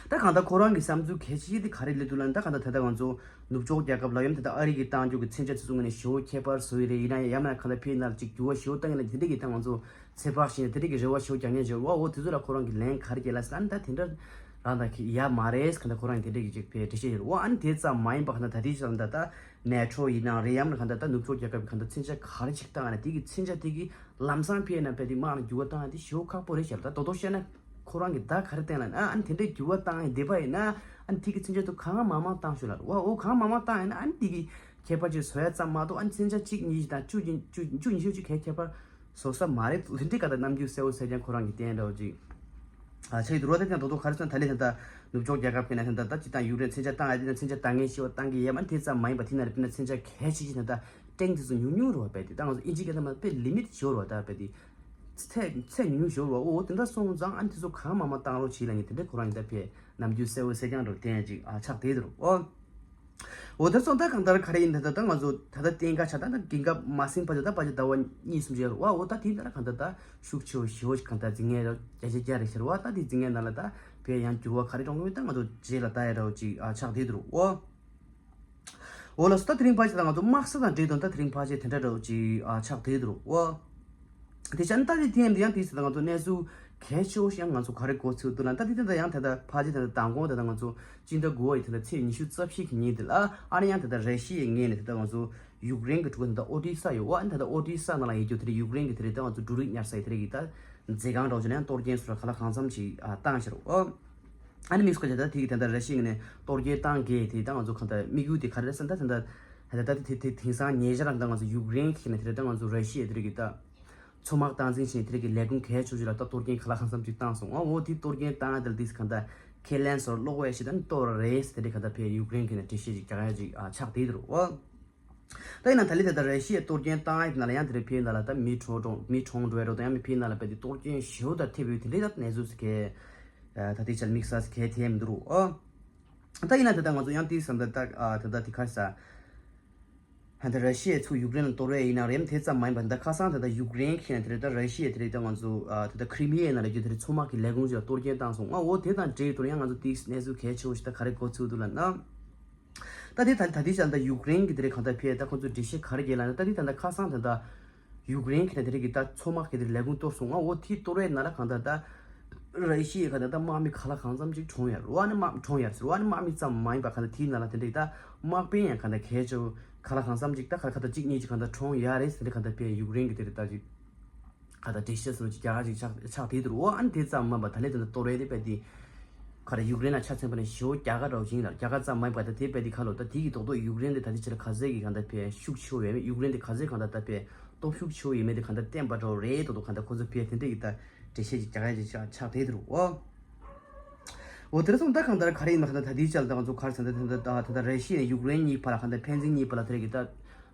ད་གང་ལྟར་ཁོ་རང་གི་བསམ་ཚུལ་གལ་ཆེ་དེ་ག་རེ་སླེབས་འདུག་ལབ་ན། ད་གང་ལྟར་ད་ལྟ་ང་ཚོ་ནུབ་ཕྱོགས་རྒྱལ་ཁབ་ལ་ཡོད་ད་ལྟ་ཨ་རི་གི་བཏང་རྒྱུ་གི་མཚོན་ཆ་དེ་ཚོ་ངོས་ནས་ཞེ་པོ་ཁྱད་པར་བཟོ་ཡི་རེད། ཡིན་ན་ཡང་མིན་ན་གང་ལྟར་ཕའི་ནང་ལ་ཅིག་འགྱུར་བ་ཞེ་པོ་བཏང་ཡི་ལབ་དེ་འདྲའི་གི་ད་ང་ཚོ་ཚོད་དཔག་བྱས་ནས་དེ་འདྲའི་གི་རེ་བ་ཞེ་པོ་རྒྱག་མཁན་ཅིག་ཡོད་རེད་བ། འོ་དེ་ཚོ་ལ་ཁོ་རང་གི་ལན་ག་རེ་བརྒྱབ་ལབ་ཟེར་ན་ད་དེ་འདྲ་རང་དང་གི་ཡ་མ་རེད་གང་ལྟར་ཁོ་རང་གི་དེ་འདྲ་གི་ཅིག་ཕའི་འགྲེལ་བཤད་ཡོད་རེད་བ། ཨ་ནི་དེ་ཙམ་མ་ཡིན་པ་གང་ལྟར་ད་ལྟའི་ཆར་ད་ལྟ་ནེ་ཊོ་ཡིན་ནའང་རེད་ཡང་མིན་གང་ལྟར་ད་ནུབ་ཕྱོགས་རྒྱལ་ཁབ་གང་ལྟར་མཚོན་ཆ་ག་རེ་ཅིག་བཏང་ན་དེ་གི་མཚོན་ཆ་དེ་གི་ལམ་སང་ཕེ་ན་ཕེ་དེ་དམག་ལ་འགྱུར་བ་བཏང་ཡ་དེ་ཞེ་པོ་ཁག་པོ་རེད་ཤག་ད་རྡོག་རྡོག་བཤད་ན་ཁོ་རང་གི་ད་ག་རེ་བསྟན་ལབ་ན་ཨ་ནི་དེ་འདྲའི་འགྱུར་བ་བཏང་ཡ་བསྡད་པ་ཡིན་ན་ཨ་ནི་དེ་གི་མཚོན་ཆ་དེ་གང་མང་མང་བཏང་ཤོག་ལབ་རེད་བ། འོ་གང་མང་མང་བཏང་ཡིན་ན་ཨ་ནི་དེ་གི་ ཁྱད་པར་ཅིག་བཟོ་ཡ་ཙམ་མ་གཏོགས། ཨ་ནི་མཚོན་ཆ་གཅིག་གཉིས་ཤིག་དང་བཅུ་བཅུ་བཅུ་ཉི་ཤུ་ཅིག་གས་ཁྱད་པར་བཟོ་ས་མ་རེད། དེ་འདྲའི་ག་ད་རྣམ་འགྱུར་གསལ་བོ་གསལ་རྐྱང་ཁོ་རང་གིས་བསྟན་འདྲ་བོ་ཅིག་ཨ་ཆགས་ཀྱི་འདུག་རོ། དེ་ཀྱང་རྡོག་རྡོག་ག་རེ་ཟེར་ན། ད་ལན་ད་ལྟ་ནུབ་ཕྱོགས་རྒྱལ་ཁབ་ཀྱི་ནང་ད་ལྟ་ད་སྤྱིར་བཏང་ཡུཀ་རེན་མཚོན་ཆ་བཏང་ཡ་དེ་ན་མཚོན་ཆ་བཏང་མཁན་ཞེ་པོ་བཏང་གི་ཡོད་མ་རེད། དེ་ཙམ་མ་ཡིན་པ་དེ་ན་རེད། དཔེར་ན་མཚོན་ཆ་གལ་ཆེ་ཆེ་ན་ད་ཊེང་དེ་ཚོ་ཉུང་ཉུང་རེད་བ། དཔེ་དེ་ད་ང་ཚོ་ཨིན་ཇི་སྐད་ཐོག་མ་དཔེ་ལི་མིཊ་ཞེ་པོ་རེད་བ། ད་དཔེ་དེ་ཚད་ཚད་ཉུང་ཉུང་ཞེ་པོ་རེད་བ། འོ་དེ་འདྲ་སོང་ཙང་ཨ་ནི་དེ་ཚོ་གང་མང་མང་བཏང་རོགས་བྱེད་ལབ་མཁན་དེ་འདྲ་ཁོ་རང་ཡིན། ད་དཔེ་རྣམ་འགྱུར་གསལ་བོ་གསལ་རྐྱང་འདྲ་བོ་བསྟན་ཡ་ཅིག་ཨ་ཆགས་བསྡད་འདུག་རོ། འོ། འོ་དེར་སོང་ད་གང་ལྟར་ག་རེ་ཡིན། ད་ལྟ་ད་ང་ཚོ་ད་ལྟ་བསྟན་ཁ་ཆ་ད་ད་གྱེན་ཁ་མ་ཟིན་བར་དུ་ད་ཕལ་ཆེར་ཟླ་བ་གཉིས་གསུམ་ཅིག་ཡོད་རེད་བ། འོ་ད་དེ་ལྟར་གང་ལྟར་ད་ཤུགས་ཆེ་བོ་ཞེ་པོ་ཞིག་གང་ལྟར་འཛིང་ངེས་རེད། བརྒྱ་ཆ་བརྒྱ་རེད་ཤར་བ། ད་དེ་འཛིང་ངེས་ནང་ལ་ད་བས་ཡང་འགྱུར་བ་ག་རེ་འགྲོ་ངེས། ད་ང་ཚོ་རྗེས་ལ་ལྟ་ཡ་འདྲ་བོ་ཅིག་ཨ་ཆགས་བསྡད་འདུག་རོ། འོ། འོ་ལགས་སོ། ད་དེ་རིང་ཕལ་ཆེར་ད་ང་ཚོ་དམག་ས་དང་འབྲེལ་དོན་ད་དེ་རིང་ཕལ་ཆེར་དེ་འདྲ་འདྲ་བོ་ཅིག་ཨ་ཆགས་བསྡད་འདུག་རོ། འོ། དེ་བྱས་ན་ད་དེ་དེ་ཡང་དེ་ཡང་དེ་ཟེར་ད་ང་ཚོ་གནས་ཚུལ་གལ་ཆེ་བོ་ཞིག་ཡང་ང་ཚོ་ག་རེ་གོ་ཚུལ་འདུག་ལ། ད་དེ་དེ་ད་ཡང་ད་ད་ཕལ་ཆེར་ད་ད་མདང་དགོང་ད་ད་ང་ཚོ་སྤྱི་ཟླ་དགུ་པ་ཡི་ད་ད་ཚེས་ཉི་ཤུ་རྩ་བཞི་གི་ཉིན་དེ་ལ་ཨ་ནི་ཡང་ད་ད་ར་ཤི་ཡའི་ངོས་ནས་ད་ད་ང་ཚོ་ཡུཀ་རེན་གྱི་འཕྲུལ་ཁང་ད་ད་ཨོ་ཏི་ས་ཡོད་བ། ཨ་ནི་ད་ད་ཨོ་ཏི་ས་ནང་ལ་ཡོད་རྒྱུ་དེ་རེད། ཡུཀ་རེན་གྱི་དེ་རེད་ད་ང་ཚོ་འབྲུ་རིགས་ཉར་ས་ཡི་དེ་རེད་གི་ད་མཛོད་ཁང་འདྲ་བོ་ཅིག་ནས་ཡང་གཏོར་སྐྱོན་སོགས་ག་ལ་གང་འཚམ་ཅིག་ཨ་བཏང་ཤར་འོ། ཨ་ནི་མི་སུ་ཁ་ཆ་ད་དེ་གི་ད་ད་ར་ཤི་ཡའི་ངོས་ནས་གཏོར་སྐྱོན་བཏང་གི་དེ་ད་ང་ཚོ་གང་ད་དམིགས་ཡུལ་དེ་ག་རེ་རེད་ཟེར་ན། ད་ད་ད་ད་ད་དེ་དེ་དེང་སང་ཉེ་ཆར་ད་ང་ཚོ་ཡུཀ་རེན་གྱི་ནས་དེ་རེད་ད་ང་ཚོ་ར་ཤི་ཡའི་དེ་རེད་གི་ད། མཚོ་དམག་སྟངས་འཛིན་བྱས་དེ་རིགས་ཀྱི་ལས་ཁུངས་གལ་ཆེ་ཆེ་ལ་ད་གཏོར་སྐྱོན་ག་ལ་གང་འཚམ་ཅིག་བཏང་སོང་། ཨ་འོ་དེ་གཏོར་སྐྱོན་བཏང་ཡ་དེ་ལ་དེ་གང་ལྟར་ཁས་ལེན་སོར་ཀློག་པ་ཞིག་དང་གཏོར་རེད་ཟེར་དེ་གང་ལྟར་ཕེ་ཡུཀ་རེན་གྱི་ནས་འགྲེལ་བཤད་ཅིག་རྒྱག་ཡ་ཅིག་ཨ་ཆགས་བསྡད་འདུག་ཨོ། ད་ཡིན་ན་ད་ལི་ད་ལྟ་ར་ཤི་ཡའི་གཏོར་སྐྱོན་བཏང་ཡ་དེ་ནང་ལ་ཡང་དེ་རིགས་ཕེ་ནང་ལ་ད་མི་གྲོངས་གྲོངས་མི་གྲོངས་འགྲོ་ཡ་རོ། ད་ཡང་མི་ཕེ་ནང་ལ་ཕེ་དེ་གཏོར་སྐྱོན་ཞེ་པོ་ད་ཐེབས་ཡོད་དེ་འདྲའི་ད་གནས་ཚུལ་ཟེར་གས་ད་དེ་ཆ་ལ་དམིགས་བསལ་གས་ཐེབས་མི་འདུག་རོ་ཨོ། ད་ཡིན་ན་ད་ལྟ་ང་ཚོ་ཡང་དེ་བསམ་ད་ད་ཨ་ད་ལྟ་དེ་ག་རེ་ཟ། ད་ལྟ་ར་ཤི་ཡས་ཚུར་ཡུཀ་རེན་ལ་གཏོར་བ་ཡིན་ན་རེད། དེ་ཙམ་མ་ཡིན་པར་ད་ཁ་སང་ད་ལྟ་ཡུཀ་རེན་གྱི་ནས་དེ་རེད་ད་ར་ཤི་ཡས་དེ་རེད་ད་ང་ཚོ་ཨ་ད་ལྟ་ཁི་རི་མི་ཡའི་ནང་ལ་རྒྱུ་དེ་རེད་མཚོ་དམག་གི་ལས་ཁུངས་ཅིག་ལ་གཏོར་སྐྱོན་བཏང་སོང་། ང་འོ་དེ་དང་འབྲེལ་ཡོད་དུ་ཡང་ང་ཚོ་དེའི་གནས་ཚུལ་གལ་ཆེ་བོ་ཞིག་ད་ག་རེ་གོ་ཚུལ་འདུག་ལབ་ན། ད་དེ་ད་ད་དེ་ཅག་ད་ཡུཀ་རེན་གྱི་དེ་རེད་གང་ལྟར་ཕེ་ད་ཁོ་ཚོ་འགྲེལ་བཤད་ག་རེ་བརྒྱབ་ལབ་ན། ད་དེ་ད་ད་ཁ་སང་ད་ད་ཡུཀ་རེན་གྱི་ནས་དེ་རེད་གི་ད་མཚོ་དམག་གི་དེ་ལས་ཁུངས་གཏོར་སོང་། ང་འོ་དེ་གཏོར་བའི་ནང་ལ་གང་ལྟར་ད་ར་ཤི་ཡའི་གང་ལྟར་ད་དམག་མི་ག་ལ་གང་འཚམ་ཅིག་གྲོངས་ཡ་རོ། ཨ་ནི་དམག་གྲོངས་ཡ་རེད་ཟེར་རོ། ཨ་ནི་དམག་མི་ཙམ་མ་ཡིན་པ་གང་ལྟར་དེའི་ནང་ལ་དེ་འདྲ་གི་ད་དམག་དཔོན་ཡང་གང་ལྟར་གལ་ཆེ་བོ་ག་ལ་གང་འཚམ་ཅིག་ད་ག་ལ་ག་ད་གཅིག་གཉིས་ཅིག་གང་ལྟར་གྲོངས་ཡ་རེད་ཟེར་ནས་གང་ལྟར་ཕེ་ཡུཀ་རེན་གྱི་དེ་རེད་ད་ཅིག་ག་ད་འགྲེལ་བཤད་སོགས་ཅིག་རྒྱག་ག་ཅིག་ཆགས་ཆགས་བསྡད་འདུག་རོ། ཨ་ནི་དེ་ཙམ་མ་ཡིན་པ་ད་ལས་དེ་འདྲ་གཏོར་བའི་དེ་དཔེ་དེ་ག་རེ་ཡུཀ་རེན་ལ་ཆ་མཚོན་པ་ནས་ཞེ་པོ་རྒྱ་གར་འདྲ་བོ་ཅིག་ཡིན་ལ། རྒྱ་གར་ཙམ་མ་ཡིན་པ་ད་དེ་དཔེ་དེ་ག་ལོ་ད་དེ་གི་རྡོག་རྡོག་ཡུཀ་རེན་དེ་ད་དེ་ཕྱི་ལ་ག་ཚད་ཀྱི་གང་ལྟར་ཕེ་ཤུགས་ཆེ་བོ་ཡོད་མེད། ཡུཀ་རེན་དེ་ག་ཚད་གང་ལྟར་ད་ཕེ་སྟོབས་ཤུགས་ཆེ་བོ་ཡོད་མེད་དེ་གང་ལྟར་བསྟན་པ་འདྲ་བོ་རེད། རྡོག་རྡོག་གང་ལྟར་ཁོ་ཚོ་ཕེ་དེ་འདྲ་ཡི་ད་འགྲེལ་བཤད་ཅིག་རྒྱག་ཡ་ཅིག་ཆགས་ཆགས་བསྡད་འདུག་རོ། འོ་དེ་རེད་སོང་ད་གང་ལྟར་ག་རེ་ཡིན་ན་གང་ལྟར་ད་དེའི་ཆ་ལ་ད་ང་ཚོ་ག་རེ་ཟེར་ན་ད་ད་ད་ད་ར་ཤི་ཡ་ཡུཀ་རེན་གཉིས་བར་ལ་གང་ལྟར་ཕན་ཚུན་གཉིས་བར་ལ་དེ་རེད་གི་ད་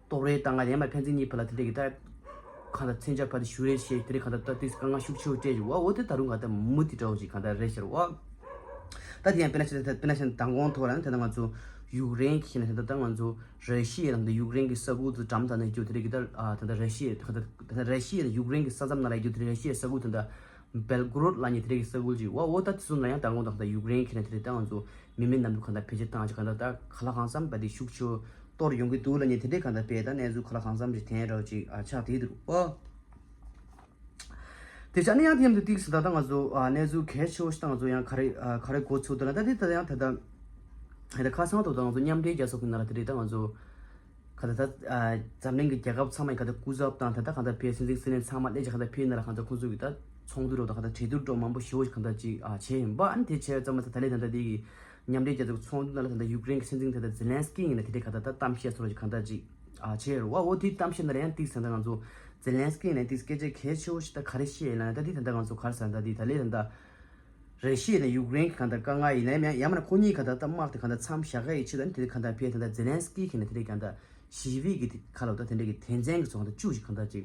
གཏོར་རེས་བཏང་ང་ཡང་མ་ཕན་ཚུན་གཉིས་བར་ལ་དེ་འདྲ་གི་ད་གང་ལྟར་མཚོན་ཆ་བར་དུ་གཞུ་རེས་བྱས་དེ་འདྲ་གང་ལྟར་ད་དུས་སུ་དཀའ་ངལ་ཤུགས་ཆེ་བོ་སྤྲད་ཡོད་བ། འོ་དེ་ད་རུང་གང་ལྟར་མུ་མཐུད་འདྲ་བོ་ཞིག་གང་ལྟར་རེད་ཤར་བ། ད་དེ་ཡང་དཔེར་ན་ཆ་ད་དཔེར་ན་ཆ་མདང་དགོང་ཐོག་ལ་ནི་ད་ལྟ་ང་ཚོ་ཡུཀ་རེན་གྱི་ནས་ད་ལྟ་ང་ཚོ་ར་ཤི་ཡ་དང་ད་ཡུཀ་རེན་གྱི་ས་ཁུལ་དུ་འགྲམ་ད་ནས་རྒྱུ་དེ་འདྲ་གི་ད་ད་ལྟ་ར་ཤི་ཡ་ད་ལྟ་ར་ཤི་ཡ་དང་ཡུཀ་རེན་གྱི་ས་མཚམས་ནང་ལ་རྒྱུ་དེ་ར་ཤི་ཡའི་ས་ཁུལ་དུ་ད་བེལ་གོ་རོད་ལབ་མཁན་དེ་འདྲ་གི་ས་ཁུལ་ཅིག་ཡོད་བ། འོ་ད་དེ་ཚོ་ནང་ཡང་མདང་དགོང་དང་ད་ཡུཀ་རེན་གྱི་ནས་དེ་འདྲ་ད་ང་ཚོ་མི་མེད་གནམ་གྲུ་གང་ལྟར་བེད་སྤྱོད་བཏང་ཅིག་གང་ལྟར་ད་ག་ལ་གང་འཚམ་བ་དེ་ཤུགས་ཆེ་གཏོར་ཡོང་གི་འདུག་ལབ་མཁན་དེ་འདྲ་གང་ལྟར་བས་ད་གནས་ཚུལ་ག་ལ་གང་འཚམ་ཅིག་ཐོན་རོགས་ཅིག་ཨ་ཆགས་བསྡད་འདུག་ཨོ། དེ་ཆ་ནི་ཡང་དེ་མཉམ་དུ་ཏིག་སི་ད་ད་ང་ཚོ་ཨ་གནས་ཚུལ་གལ་ཆེ་བོ་ཞིག་ད་ང་ཚོ་ཡང་ག་རེ་ཨ་ག་རེ་གོ་ཚུལ་འདུག་ལ་ད་དེ་ད་ཡང་ད་ད་ད་ཁ་སང་དུ་ད་ང་ཚོ་མཉམ་འབྲེལ་རྒྱལ་ཚོགས་ཀྱི་ནང་ལ་དེ་རེད་ད་ང་ཚོ། ག་ད་ད་ཨ་འཛམ་གླིང་གི་རྒྱལ་ཁབ་ཚང་མ་ག་ད་སྐུ་ཚབ་དང་ད་ད་ག་ད་ཕེ་སྲིད་འཛིན་སྲིད་བློན་ཚང་མ་སླེབས་ཀྱི་ག་ད་ཕེ་ནང་ལ་ག་ད་ཁོང་ཚོ་གི་ད་ཚོགས་འདུ་རོ་ད་ག་ད་གྲོས་བསྡུར་འགྲོ་མང་པོ་ཞེ་པོ་ཞིག་ག་ད་ཅིག་ཨ་བྱས་ཡིན་པ། ཨ་ནི་དེ་བྱས་ཙམ་མ་ཚད་ད་ལས་ད་ད་དེ་གི་མཉམ་འབྲེལ་རྒྱལ་ཚོགས་ཀྱི་ཚོགས་འདུ་ནང་ལ་ད་ད་ཡུཀ་རེན་གྱི་སྲིད་འཛིན་ད་ད་ཛེ་ལན་སི་ཀི་ཡིན་ན་དེ་འདྲའི་ག་ད་ད་གཏམ་བཤད་ཚོ་རོ་ཞིག་ག་ད་ཅིག་ཨ་བྱས་རོ་བ། འོ་དེ་གཏམ་བཤད་ནང་ལ་ཡང་ཏིག་ཟེར་ད་ང་ཚོ་ཛེ་ལན་སི་ཀི་ཡིན་ན་ཏིག་སྐད་ཆ་གལ་ཆེ་བོ་ཞིག་ད་ག་རེ་བཤད་ཡིན་ན་ད་དེ་ད་ད་ང་ཚོ་ག་རེ་ཟེར་ད་དེ་ད་ལས་ད་ད། ར་ཤི་ཡ་དང་ཡུཀ་རེན་གྱི་གང་ལྟར་དཀའ་ངལ་ཡིན་ན་ཡང་ཡང་མིན་ན་ཁོ་གཉིས་གང་ལྟར་ད་དམག་དེ་གང་ལྟར་མཚམས་བཞག་ག་ཡི་ཆེད་དུ་ཨ་ནི་དེ་གང་ལྟར་ཕེ་ད་ལྟ་ཛེ་ལན་སི་ཀི་གིས་ནི་དེ་རིང་གང་ལྟར་ཞི་བའི་གི་དེ་ཁ་ལོ་ད་དེ་འདྲ་གི་དོན་ཚན་གི་ཚོགས་གང་ལྟར་བཅུ་ཞིག་གང་ལྟར་ཅིག་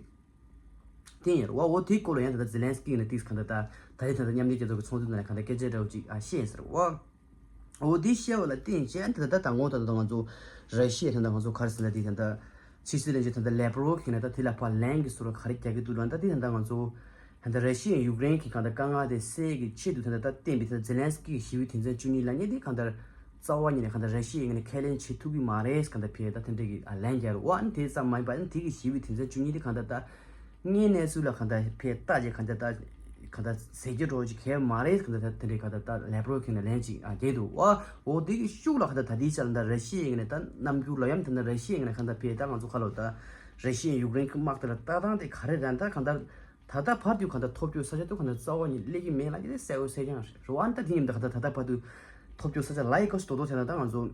བསྟན་ཡོད་རེད་བ། འོ་དེའི་སྐོར་ལ་ཡང་ད་ལྟ་ཛེ་ལན་སི་ཀི་གིས་ནི་ཏིག་གང་ལྟར་ད་ད་རེས་ད་ལྟ་མཉམ་འབྲེལ་རྒྱལ་ཚོགས་ཀྱི་ཚོགས་འདུ་ནང་ལ་གང་ལྟར་སྐད་ཆ་འདྲ་བོ་ཅིག་ཨ་བཤད་ཟེར་བ། འོ་དེ་བཤད་པ་ལ་བརྟེན་བྱས་ད་ལྟ་ད་ངོ་ད་ལྟ་ང་ཚོ་ར་ཤི་ཡ་ད་ལྟ་ང་ཚོ་ག་རེ་ཟེར་ན་དེ་ད་ལྟ་ཕྱི་སྲིད་བློན་ཆེན་ད་ལྟ་ལེབ་རོ་ཁེ་ན་ད་དེ་ལ་ཕར་ལན་གྱི་སོ་ར་ག་རེ་རྒྱག་གི་འདུག་ལ། ད་དེ་ད་ལྟ་ང་ཚོ་ད་ལྟ་ར་ཤི་ཡ་ཡུཀ་རེན་གྱི་གང་ལྟར་དཀའ་ངལ་དེ་སེལ་གྱི་ཆེད་དུ་ད་ལྟ་ད་བསྟན་པའི་ད་ལྟ་ཛེ་ལན་སི་ཀི་ཞི་བའི་དོན་ཚན་བཅུ་གཉིས་ལབ་མཁན་དེ་གང་ལྟར་རྩ་བ་ཉིད་ནས་གང་ལྟར་ར་ཤི་ཡའི་ངོས་ནས་ཁས་ལེན་བྱེད་ཐུབ་ཀྱི་མ་རེད། གང་ལྟར་ཕེ་ད་དེ་འདྲ་གི་ལན་རྒྱག་རོགས་ཨ་ནི་དེ་ཙམ་མ་ཡིན་པ་ཨ་ནི་དེ་གི་ཞི་བའི་དོན་ཚན་བཅུ་གཉིས་དེ་གང་ལྟར་ད། ངའི་གནས་ཚུལ་ལ་གང་ལྟར་ཕེ་ལྟ་ཅེས་གང་ལྟར་ལྟ་གང་ལྟར་ཟེར་རྒྱུ་འགྲོ་ཅིག་གལ་མ་རེད། གང་ལྟར་ད་དེ་འདྲའི་གང་ལྟར་ལྟ་ལེབ་རོ་ཁེ་ན་ལན་ཅིག་ཨ་རྒྱལ་འདུག་ཨ། འོ་དེ་གི་ཤུགས་ལ་གང་ལྟར་ད་ལྟའི་ཆ་ལ་ད་ར་ཤི་ཡའི་ངོས་ནས་ད་རྣམ་འགྱུར་ལ་ཡང་ད་ད་ར་ཤི་ཡའི་ངོས་ནས་གང་ལྟར་ཕེ་ད་ང་ཚོ་ཁ་ལོ་ད་ར་ཤི་ཡའི་ཡུཀ་རེན་གྱི་དམག་དེ་ལ་ལྟ་སྟངས་དེ་ག་རེ་རེད། ད་གང་ལྟར་ད་ལྟ་བར་དུ་གང་ལྟར་ཐོབ་རྒྱུ་ས་ཆ་དུ་གང་ལྟར་རྩ་བ་ཉིད་སླེབས་ཀྱི་མེད་ལ་ཡིན་གསལ་བོ་གསལ་རྐྱང་རེད་བ། ད་དེ་ཡིན་ད་གང་ལྟར་ད་ལྟ་བར་དུ་ཐོབ་རྒྱུ་ས་ཆ་ལ་ཡི་གོ་ཞིག་དོ་དོ་བྱས་ན་ད་ང་ཚོ།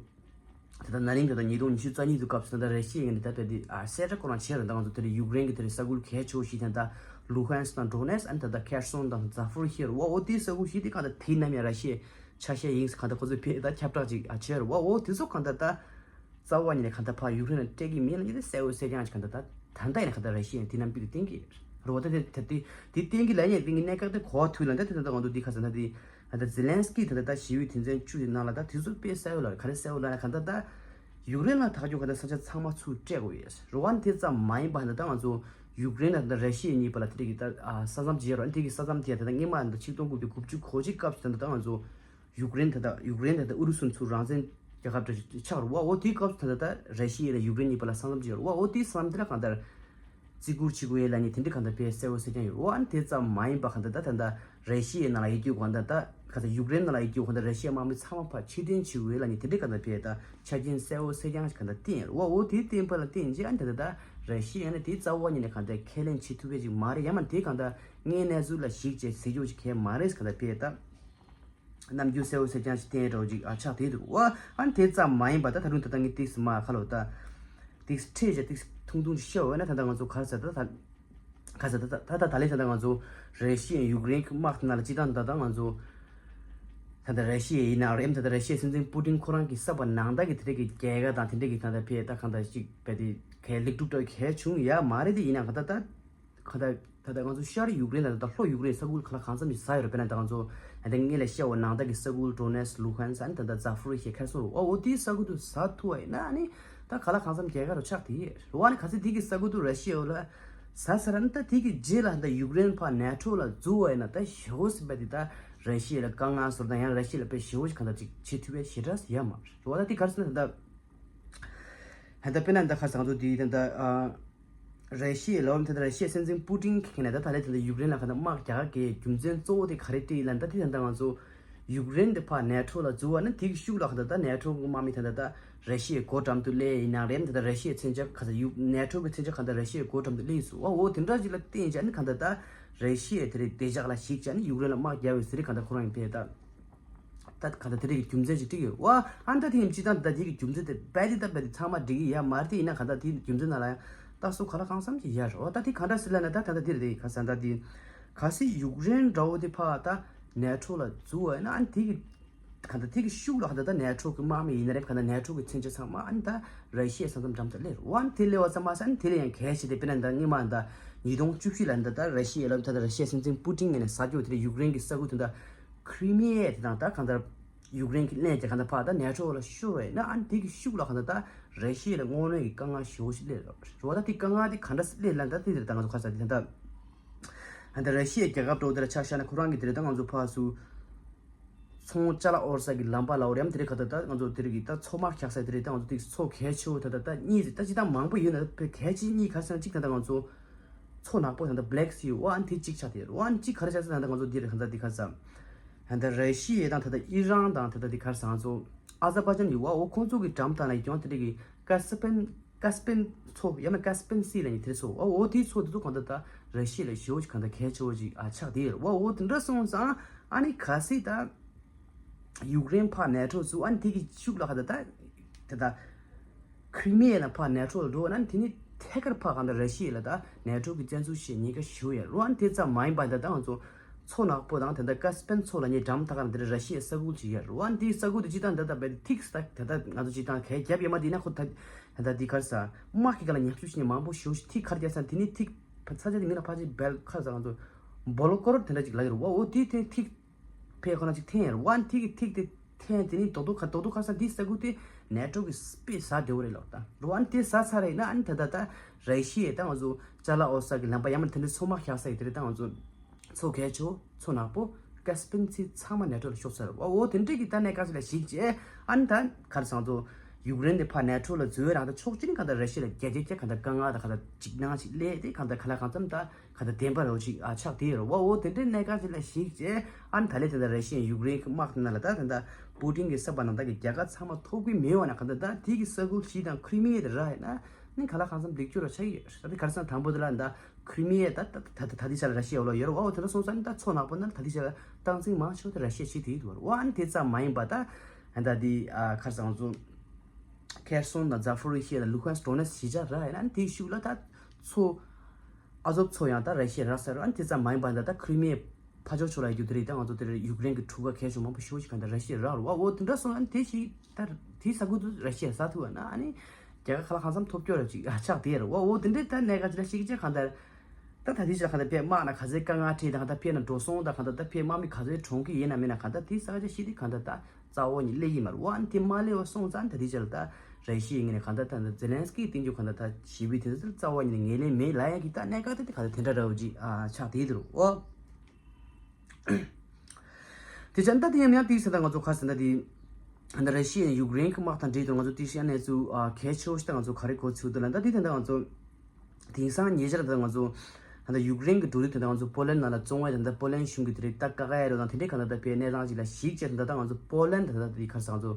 ད་ལྟ་ན་ནིང་ད་ལྟ་ཉིས་སྟོང་ཉི་ཤུ་རྩ་གཉིས་དུས་སྐབས་སུ་ད་ལྟ་ར་ཤི་ཡའི་ངོས་ནས་ད་ལྟ་དེ་ཨ་གསལ་བསྒྲགས་ཁོ་རང་བྱས་རེད། ད་ང་ཚོ་དེ་རིང་ཡུཀ་རེན་གྱི་དེ་རིང་ས་ཁུལ་གལ་ཆེ་བོ་ཞིག་དང་ད་ལུ་ཧན་སི་དང་ཌོ་ནེ་སི་ཨ་ནི་ད་ལྟ་ཁེར་སོན་དང་ཛ་ཧྥོ་རི་ཧི་ར་བ་འོ་དེའི་ས་ཁུལ་བཞི་དེ་གང་ལྟར་དེ་ནམ་ཡང་ར་ཤི་ཡའི་ཆ་ཤས་ཡིན་ཟེར་གང་ལྟར་ཁོ་ཚོས་ཕར་ད་ཁྱབ་བསྒྲགས་ཅིག་ཨ་བྱས་རེད་བ། འོ་དེ་ཚོ་གང་ལྟར་ད་རྩ་བ་ཉིད་ནས་གང་ལྟར་ཕར་ཡུཀ་རེན་ལ་སྤྲད་ཀྱི་མིན་ལབ་མཁན་དེ་གསལ་བོ་གསལ་རྐྱང་ཅིག་གང་ལྟར་ད་ད་ལྟ་ཡིན་ན་གང་ལྟར་ར་ཤི་ཡའི་དེ་རྣམས་ཀྱིས་དེ་བསྟན་གྱི་རེད་བ། ད་དེ་དེ་དེ་དེ་བསྟན་གྱི་ལབ་མཁན་དེ་གི་གནད་འགག་དེ་གོ་བ་ཐུག་ལ་ད་དེ་ད་ད་ང་ཚོ་འདི་ཁ་ས་ད་དེ། ད་ལྟ་ཛེ་ལན་སི་ཀི་ད་ལྟ་ད་ཞི་བའི་དོན་ཚན་བཅུ་དེ་ནང་ལ་ད་དེ་ཚོ་དཔེ་གསལ་བོ་ལ་ག་རེ་གསལ་བོ་ལ་ན་ག་ད་ད་ཡུཀ་རེན་ལ་ཐག་གཅོད་ག་ད་ས་ཆ་ཚང་མ་ཚུར་སྤྲད་དགོས་ཡོད་རེད་བ། ཨ་ནི་དེ་ཙམ་མ་ཡིན་པ་ད་ད་ང་ཚོ་ཡུཀ་རེན་ད་ད་ར་ཤི་ཡ་གཉིས་བར་ལ་དེ་རིགས་ཀྱི་ད་ས་མཚམས་ཅིག་ཡོད་རེད་བ། ཨ་ནི་དེ་གི་ས་མཚམས་དེ་ད་ད་སྔོན་མ་ད་ཆིག་སྟོང་དགུ་བརྒྱ་དགུ་བཅུ་གོ་གཅིག་སྐབས་སུ་ད་ད་ང་ཚོ་ཡུཀ་རེན་ད་ད་ཡུཀ་རེན་ད་ད་ཨུ་རུ་སུ་ཚུར་རང་བཙན་རྒྱལ་ཁབ་འདྲ་ཞིག་ཆགས་རེད་བ། ཨ་ནི་དེའི་སྐབས་སུ་ད་ད་ད་ར་ཤི་ཡ་ད་ཡུཀ་རེན་གཉིས་བར་ལ་ས་མཚམས་ཅིག་ཡོད་རེད་བ། ཨ་ནི་དེ་ས་མཚམས་དེ་ལ་གང་ལྟར། བརྩི་བཀུར་བྱེད་དགོས་ཡོད་ལབ་མཁན་དེ་འདྲ་གང་ལྟར་དཔེ་གསལ་བོ་གསལ་རྐྱང་ཡོད། འོ་ཨ་ནི་དེ་ཙམ་མ་ཡིན་པ་གང་ལྟར་ད་ད་ལྟ་ར་ཤི་ཡའི་ནང་ལ་ཡོད་རྒྱུ་གང་ལྟར་ད་ག་ཚོད་ཡུཀ་རེན་ནང་ལ་ཡོད་རྒྱུ་གང་ལྟར་ར་ཤི་ཡའི་དམག་མི་ཚང་མ་ཕར་ཕྱིར་འཐེན་བྱེད་དགོས་ཡོད་ལབ་མཁན་དེ་འདྲ་གང་ལྟར་དཔེ་ད་ཆ་རྐྱེན་གསལ་བོ་གསལ་རྐྱང་ཞིག་གང་ལྟར་བསྟན་ཡོད། འོ་འོ་དེ་བསྟན་པ་ལ་བརྟེན་རྗེས་ཨ་ནི་ད་ལྟ་ད་ར་ཤི་ཡ་ནི་དེ་རྩ་བ་ཉིད་ནས་གང་ལྟར་ཁས་ལེན་བྱེད་ཐུབ་ཡས་ཅིག་མ་རེད། ཡང་མིན་དེ་གང་ལྟར་དངོས་གནས་ཚུལ་ལ་གཞིགས་བྱས་ཟེར་རྒྱུ་ཅིག་གང་མ་རེད་གང་ལྟར་དཔེ་ད། རྣམ་འགྱུར་གསལ་བོ་གསལ་རྐྱང་ཞིག་བསྟན་འགྲོ་ཅིག་ཨ་ཆགས་བསྡད་འདུག་བ། ཨ་ནི་དེ་ཙམ་མ་ཡིན་པ་ད་ད་རུང་ད་ལྟ་ངས་ཏིག་སི་མ་ཁ་ལོ་ད་ཏིག་སི་ཁྲེ་ཅེ་ཏིག་སི་ཐུང་ཐུང་ཅིག་བཤད་འོས་ན་ད་ལྟ་ང་ཚོ་ག་རེ་ཟེར་ད་ད་ག་ཟེར་ད་ད་ད་ད་ལས་ད་ལྟ་ང་ཚོ་ར་ཤི་ཡ་ཡུཀ་རེན་གྱི་དམག་དེ་ནང་ལ་སྤྱི་བཏང་ད་ལྟ་ང་ཚོ་ད་ལྟ་ར་ཤི་ཡ་ཡིན་ན་རེད། ད་ལྟ་ར་ཤི་ཡའི་སྲིད་འཛིན་པུ་ཏིན་ཁོ་རང་གིས་གསར་པ་ནང་ལྟ་གི་དེ་འདྲ་གི་རྒྱལ་ཁ་དང་དེ་འདྲ་གི་ད་ལྟ་ཕེ་ད་གང་ད་ཅིག་ཕེ་དེ་གལ་ལེགས་གྲུབ་འདྲ་གལ་བྱུང་ཡ་མ་རེད། དེ་ཡིན་ན་ག་ད་ད། གང་ལྟར་ད་ལྟ་ང་ཚོ་ཤར་ཡུཀ་རེན་ལ་ད་ལྟ་ལྷོ་ཡུཀ་རེན་ས་ཁུལ་ག་ལ་གང་འཚམ་ཞིག་ཟ་ཡོད་རེད། དཔེར་ན་ད་ང་ཚོ་ད་ལྟ་སྔོན་ལ་བཤད་པ་ནང་ལྟར་གྱི་ས་ཁུལ་ཌོ་ནེ་སི་ལུ་ཧན་སི་ཨ་ནི་ད་ལྟ་ཛ་ཧྥུ་རི་ཧི་ཁེར་སོང་རུ་ཨོ་ཨོ་དེའི་ས་ཁུལ་དུ་ཟ་ཐུབ་པ་ཡིན་ན་ཨ་ནི་ད་ག་ལ་གང་འཚམ་རྒྱལ་ཁ་རུ་ཆགས་དེ་རུ་ཨ་ནི་ག་ཚོད་དེ་གི་ས་ཁུལ་དུ་ར་ཤི་ཡ་ལ་ཟ་ཚར་ཨ་ནི་ད་དེ་གི་རྗེས་ལ་ད་ཡུཀ་རེན་ཕར་ནེ་ཊོ་ལ་འཛུལ་བ་ཡིན་ན་ད་ཞེ་པོ་ཟིན་པ་དེ་ད་ར་ཤི་ཡ་ལ་དཀའ་ངལ་བཟོ་དང་ཡང་ར་ཤི་ཡ་ལ་དཔེ་ཞེ་པོ་ཞིག་གང་ལྟར་ཅིག་བྱེད་ཐུབ་པའི་ཞེ་དྲག་ཡ་མ་རེད། ཨོ་ད་དེ་ག་རེ་ཟེར་ན་ད། ད་ལྟ་དཔེར་ན་ད་ཁ་སང་ཚོ་དེ་ད་ལྟ་ཨ། ར་ཤི་ཡའི་ལོ་ད་ལྟ་ར་ཤི་ཡའི་སྲིད་འཛིན་པུ་ཏིན་གྱིས་ནས་ད་ད་ལན་ད་ལྟ་ཡུཀ་རེན་ལ་ག་ད་དམག་རྒྱག་གི་རྒྱུ་མཚན་གཙོ་བོ་དེ་ག་རེ་བྲིས་ལ་ད་དེ་ད་ལྟ་ང་ཚོ་ཡུཀ་རེན་དེ་ཕར་ནེ་ཊོ་ལ་འཛུལ་བ་ན་དེ་གི་ཤུགས་ལ་ག་ད་ད་ནེ་ཊོ་གི་དམག་མི་ད་ད་ད་ར་ཤི་ཡའི་སྒོ་འགྲམ་དུ་སླེབས་ཡིན་ན་རེད། ད་ད་ར་ཤི་ཡའི་མཚོན་ཆ་ག་ད་ཡུཀ་ནེ་ཊོ་གི་མཚོན་ཆ་ག་ད་ར་ཤི་ཡའི་སྒོ་འགྲམ་དུ་སླེབས་སོང་། ཨོ་ཨོ་དེ་འདྲ་ཅིག་ལ་བརྟེན་བྱས་ནི་ག་ད་ད་ར་ཤི་ཡའི་དེ་རིགས་བདེ་འཇགས་ལ་གཞིགས་བྱས་ནི་ཡུཀ་རེན་ལ་དམག་རྒྱག་པའི་ཟེར་རིགས་ག་ད་ཁོ་རང་ཡིན་པས་ད། ད་ག་ད་དེ་རིགས་ཀྱི་རྒྱུ་མཚན་ཅིག་བྲིས་ཡོད་བ། ཨ་ད་དེ་ཡིན་སྤྱི་བཏང་ད་དེ་གི་རྒྱུ་མཚན་དེ་རྦད་དེ་ད་རྦད་དེ་ཚང་མ་འགྲིག་གི་ཡ་མ་རེད། དེ་ཡིན་ན་ག་ད་དེ་རྒྱུ་མཚན་ནང་ལ་ཡང་ད་སུ་ག་ལ་གང་འཚམ་ཅིག་ཡ་རེད་བ། ད་དེ་ག་འདྲ་ཟེར་ལ་ན་ད་ད་ད་དེ་རེད་དེ་ག་ས་ད་དེ་ག་སི་ཡུཀ་རེན་འདྲ་བོ་དེ་ཕ་ད་ནེ་ཊོ་ལ་འཛུལ་བ་ཡིན་ན་ཨ་ནི་དེ་གི་ག་ད་དེ་གི་ཤུགས་ལ་ག་ད་ད་ནེ་ཊོ་གི་དམག་མི་ཡིན་ན་རེད། ག་ད་ནེ་ཊོ་གི་མཚོན་ཆ་ཚང་མ་ཨ་ནི་ད་ར་ཤི་ཡའི་ས་མཚམས་འགྲམ་དུ་སླེབས་རེད་བ། ཨ་ནི་དེ་སླེབས་པ་ཙམ་མ་ཟད་ཨ་ནི་དེ་ལས་ཡང་གལ་ཆེ་དེ་དཔེར་ན་ད་སྔོན་མ་ད་ཉིས་སྟོང་བཅུ་བཞི་ལ་ད་ད་ར་ཤི་ཡའི་ལ་ད་ད་ར་ཤི་ཡའི་སྲིད་འཛིན་པུ་ཏིན་ངོས་ནས་ཟ་རྒྱུ་དེ་ཡུཀ་རེན་གི་ས་ཁུལ་དེ་ད་ཁྲི་མི་ཡ་དེ་དང་ད་གང་ལྟར་ཡུཀ་རེན་གྱི་གླེང་རྒྱ་གང་ལྟར་ཕར་ད་ནེ་ཊོ་ལ་ཤོར་བས་ན་ཨ་ནི་དེ་གི་ཤུགས་ལ་གང་ལྟར་ད་ར་ཤི་ཡ་ལ་དངོས་གནས་ཀྱི་དཀའ་ངལ་ཞེ་པོ་ཞིག་སླེབས་རོགས་རོགས། ད་དེ་དཀའ་ངལ་དེ་ག་འདྲ་སླེབས་ལ་ད་དེ་དེར་ད་ང་ཚོ་ཁ་ས་དེ་ད་ད་ད་ར་ཤི་ཡའི་རྒྱལ་ཁབ་འགྲོ་དེ་ལ་ཆ་བཞག་ན་ཁོ་རང་གི་དེ་རེད། ད་ང་ཚོ་ཕར་སུ་ཚོང་ཅ་ལག་དབོར་ས་གི་ལམ་པ་ལ་འོར་ཡམ་དེ་རེད། ག་ད་ད་ང་ཚོ་དེ་རེད་གི་ད་མཚོ་དམག་རྒྱག་ས་དེ་རེད། ད་ང་ཚོ་དེ་མཚོ་གལ་ཆེ་བོ་ད་ད་ད་གཉིས་ད་ཅི་ད་མང་པོ་ཡོད་ན་ད་གལ་ཆེ་གཉིས་ག་ས་ན་གཅིག་ད་ད་ང་ཚོ་མཚོ་ནག་པོ་ད་ད་Black Sea་ཨ་ནི་དེ་གཅིག་ཆགས་དེ་རེད། ཨ་ནི་གཅིག་ག་རེ་ཆགས་ས་ད་ད་ང་ཚོ་དེ་རེད། ག་ད་དེ་ག་ས། ད་ལྟ་ར་ཤི་ཡ་དང་ད་ལྟ་ཨི་རན་དང་ད་ལྟ་དེ་གར་སང་ཚོ་ཨ་ཛར་བྷ་ཇན་ཡོད་བ། འོ་ཁོང་ཚོ་གི་འགྲམ་དང་ལ་ཡོང་དེ་འདྲ་གི་ཀ་སི་པན་ཀ་སི་པན་མཚོ་ཡང་ན་ཀ་སི་པན་སི་ལ་ནི་དེ་ཚོ་འོ་འོ་དེའི་མཚོ་དེ་ཚོ་གང་ལྟར་ད་ར་ཤི་ཡ་ལ་ཞེ་པོ་ཅིག་གང་ལྟར་གལ་ཆེ་བོ་ཅིག་ཨ་ཆགས་དེ་ཡོད་བ། འོ་དེ་འདྲ་སོང་ཙང་ཨ་ནི་གལ་སྲིད་ད་ཡུཀ་རེན་ཕར་ནེ་ཊོ་ཚུགས་ཨ་ནི་དེ་གི་ཤུགས་ལ་ག་ད་ད་ད་ད། ཁྲི་མི་ཡ་ལ་ཕར་ནེ་ཊོ་ལ་འགྲོ་ན་དེ་ནི་ཐད་ཀར་ཕར་གང་ལྟར་ར་ཤི་ཡ་ལ་ད་ནེ་ཊོ་གི་བཙན་འཛུལ་བྱེད་ཉེན་ཁ་ཞེ་པོ་ཡོད་རེད་བ། དེ་ཙམ་མ་ཡིན་པ་ད་ལྟ་ང་ཚོ་མཚོ་ནག་པོ་དང་ད་ལྟ་ཀ་སི་པན་མཚོ་ལ་ཉེ་འགྲམ་ད་ག་འདིར་ར་ཤི་ཡའི་ས་ཁུལ་ཅིག་ཡོད་རེད་བ། འདིའི་ས་ཁུལ་དེ་སྤྱི་བཏང་ད་ལྟ་བས་ཐིག་ས་ད་ལྟ་ང་ཚོ་སྤྱི་བཏང་གས་རྒྱབ་ཡོད་མ་དེ་ན་ཁོ་ད་ད་ལྟ་འདི་གར་ས་དམག་གི་སྒང་ལ་ཉམས་ཞིབ་བྱེད་མཁན་མང་པོ་ཞེ་པོ་ཞིག་ཐིག་གར་རྒྱབ་ས་དེ་ནི་ཐིག་ས་ཆ་དེ་མིན་ན་ཕལ་ཆེར་བལ་ཁ་ས་ང་ཚོ་སྦོ་ལོ་ཀོ་རོ་དེ་འདྲ་ཅིག་ལ་ཡོད་རེད་བ། འོ་དེ་དེ་ཐིག་ཕེ་ཁོ་ན་ཅིག་འཐེན་ཡར་ཝན་ཐིག་གི་ཐིག་དེ་འཐེན་དེ་ནི་རྡོག་རྡོག་ཁ་རྡོག་རྡོག་ཁ་ས་འདི་ས་ཁུལ་དེ་ནེ་ཊོ་གི་དཔེ་ཟ་བདེ་བོ་རེད་ལབ་ད་རུ་ཝན་དེ་ཟ་ཚར་རེད་ན་ཨ་ནི་ད་ད་ད་ར་ཤི་ཡའི་ད་ང་ཚོ་ཅ་ལག་འོར་ས་གི་ལམ་པ་ཡང་མ་དེ་འདྲའི་མཚོ་དམག་བཞག་ས་ཡི་དེ་རེད། ད་ང་ཚོ་མཚོ་གལ་ཆེ་བོ་མཚོ་ནག་པོ་ཀ་སི་པན་མཚོ་ཚང་མ་ནེ་ཊོ་ལ་ཤོར་ཚར་རེད་བ། འོ་དེ་འདྲས་ཀྱི་ད་གནད་འགག་ཅིག་ལ་གཞིགས་བྱས་ཨ་ནི་ད་ག་རེ་ཟེར་ང་ཚོ་ཡུཀ་རེན་དེ་ཕར་ནེ་ཊོ་ལ་འཛུལ་ཡོད་རང་ད་ཕྱོགས་གཅིག་ནས་གང་ལྟར་ར་ཤི་ཡ་ལ་རྒྱ་རྒྱ་རྒྱ་གང་ལྟར་དཀའ་ངལ་དང་གང་ལྟར་འཇིགས་སྣང་ཅིག་སླེབས་ཏེ་གང་ལྟར་ག་ལ་གང་འཚམ་ད། ག་ད་བདེན་པ་རོ་ཅིག་ཨ་ཆགས་དེ་རོ་བ། འོ་དེ་འདྲའི་གནད་འགག་ཅིག་ལ་གཞིགས་བྱས་ཨ་ནི་ད་ལས་དེ་འདྲ་ར་ཤི་ཡ་ཡུཀ་རེན་གྱི་དམག་དེ་ནང་ལ་ད་དེ་འདྲ་པུ་ཏིན་གྱི་ས་པ་ནང་ད་གི་རྒྱལ་ཁ་ཚང་མ་ཐོབ་ཀྱི་མེད་བ་ན་ག་ད་ད་དེ་གི་ས་ཁུལ་བཞི་དང་ཁྲི་མི་ཡ་དེ་ར་ཡིན་ན་ནི་ག་ལ་གང་འཚམ་ལེགས་བཅོས་ར་ཆགས་ཀྱི་ཡོད་རེད། ད་དེ་ག་རེ་ཟེར་ན་དང་པོ་དེ་ལ་ད་ཁྲི་མི་ཡ་ད་ད་ད་ད་དེ་ཆ་ལ་ར་ཤི་ཡ་ལོ་ཡོད་རེད་བ། འོ་དེ་འདྲ་སོང་ཙང་ནི་ད་མཚོ་ནག་པོ་ནང་ད་དེ་ཆ་ལ་སྟངས་འཛིན་མང་ཆེ་བ་དེ་ར་ཤི་ཡ་བྱེད་དེ་ཡོད་རེད་བ། ཨ་ནི་དེ་ཙམ་མ་ཡིན་པ་ད་ད་དེ་ཨ་ག་རེ་ཟེར་ང་ཚོ། ཁེར་སོང་དང་ཛ་ཕོ་རི་ཤི་ཡ་དང་ལུ་ཧན་སི་ཌོ་ནེ་སི་གཞིས་ཆགས་རག་ཡིན་ན། ཨ་ནི་དེའི་གཞུག་ལ་ད་མཚོ་ཨ་ཟོབ་མཚོ་ཡང་ད་ར་ཤི་ཡ་རག་ས་རེད། ཨ་ནི་དེ་ཙམ་མ་ཡིན་པ་ད་ད་ཁི་རི་མི་ཡའི་ཕར་ཕྱོགས་ཕྱོགས་ལ་ཡོད་རྒྱུ་དེ་རེད། ད་ང་ཚོ་དེ་རེད། ཡུཀ་རེན་གྱི་གྲུ་ཁ་ཁེར་སོང་མང་པོ་ཞེ་པོ་ཞིག་གང་ལྟར་ར་ཤི་ཡ་རག་རེད་བ། འོ་དེ་འདྲ་སོང་ཨ་ནི་དེ་ཞིག་ད་དེའི་ས་ཁུལ་དུ་ར་ཤི་ཡ་ཟ་ཐུབ་པ་ན་ཨ་ནི་རྒྱ་གར་ཁ་ལག་གང་འཚམ་ཐོབ་སྐྱོ་ར་ཅིག་ཨ་ཆགས་བསྡད་རེད་བ། འོ་དེ་འདྲའི་ད་གནད་འགག་ཅིག་ལ་ཤིག་ཅིག་གང་ལྟར་ད་ད་དེ་ཞིག་གང་ལྟར་ཕེ་དམག་ན་ག་ཚོད་དཀའ་ངལ་འཕྲད་དང་ད་ཕེ་ན་འགྲོ་སོང་དང་གང་ལྟར་ད་ཕེ་དམག་མི་ག་ཚོད་གྲོངས་ཀྱི་ཡིན་ན་མིན་ན་གང་ལྟར་དེ་ས་ཆ་ཞིག་དེ་གང་ལྟར་ད། རྩ་བ་ཉིད་སླེབས་ཀྱི་མ་རེད་བ། ཨ་ནི་དེ་མ་སླེབས་པ་སོང་ཙང་ད་ལྟའི་ཆར་ལ་ད་ར་ཤི་ཡའི་ངོས་ནས་གང་ལྟར་ད་ཛེ་ལན་སི་ཀི་སྟེང་ཆོས་གང་ལྟར་ད་ཞི་བའི་དུས་ཚོད་རྩ་བ་ཉིད་ནས་ངོས་ལེན་མེད་ལབ་ཡ་གི་ད་གནད་འགག་དེ་གང་ལྟར་དེ་འདྲ་འདྲ་བོ་ཅིག་ཨ་ཆགས་བསྡད་འདུག་འོ། དེ་ཆ་ད་དེ་ཡང་ཡང་དེའི་ས་ད་ང་ཚོ་ཁ་སང་ད་དེ་ད་ར་ཤི་ཡ་ཡུཀ་རེན་གྱི་དམག་དང་འབྲེལ་དུ་ང་ཚོ་དེ་ཤི་ཡ་གནས་ཚུལ་ཨ་གལ་ཆེ་བོ་ཞིག་ད་ང་ཚོ་ག་རེ་གོ་ཚུལ་འདུག་ལ། ད་དེ་ད་ད་ང་ཚོ་དེང་སང་ཉེ་ཆར་ད་ང་ཚོ་ད་ལྟ་ཡུཀ་རེན་གྱི་འབྲུག་རིགས་དེ་ད་ང་ཚོ་པོ་ལན་ནང་ལ་བཙོང་བའི་ད་ལྟ་པོ་ལན་གཞུང་གི་དེ་རིགས་ད་དཀའ་ཁག་ཡ་རེད་དང་དེ་འདྲའི་གང་ལྟར་ད་དཔེ་གནས་སྟངས་ཅིག་ལ་གཞིགས་བྱས་ད་ལྟ་ང་ཚོ་པོ་ལན་ད་ལྟ་དེ་གར་ས་ང་ཚོ་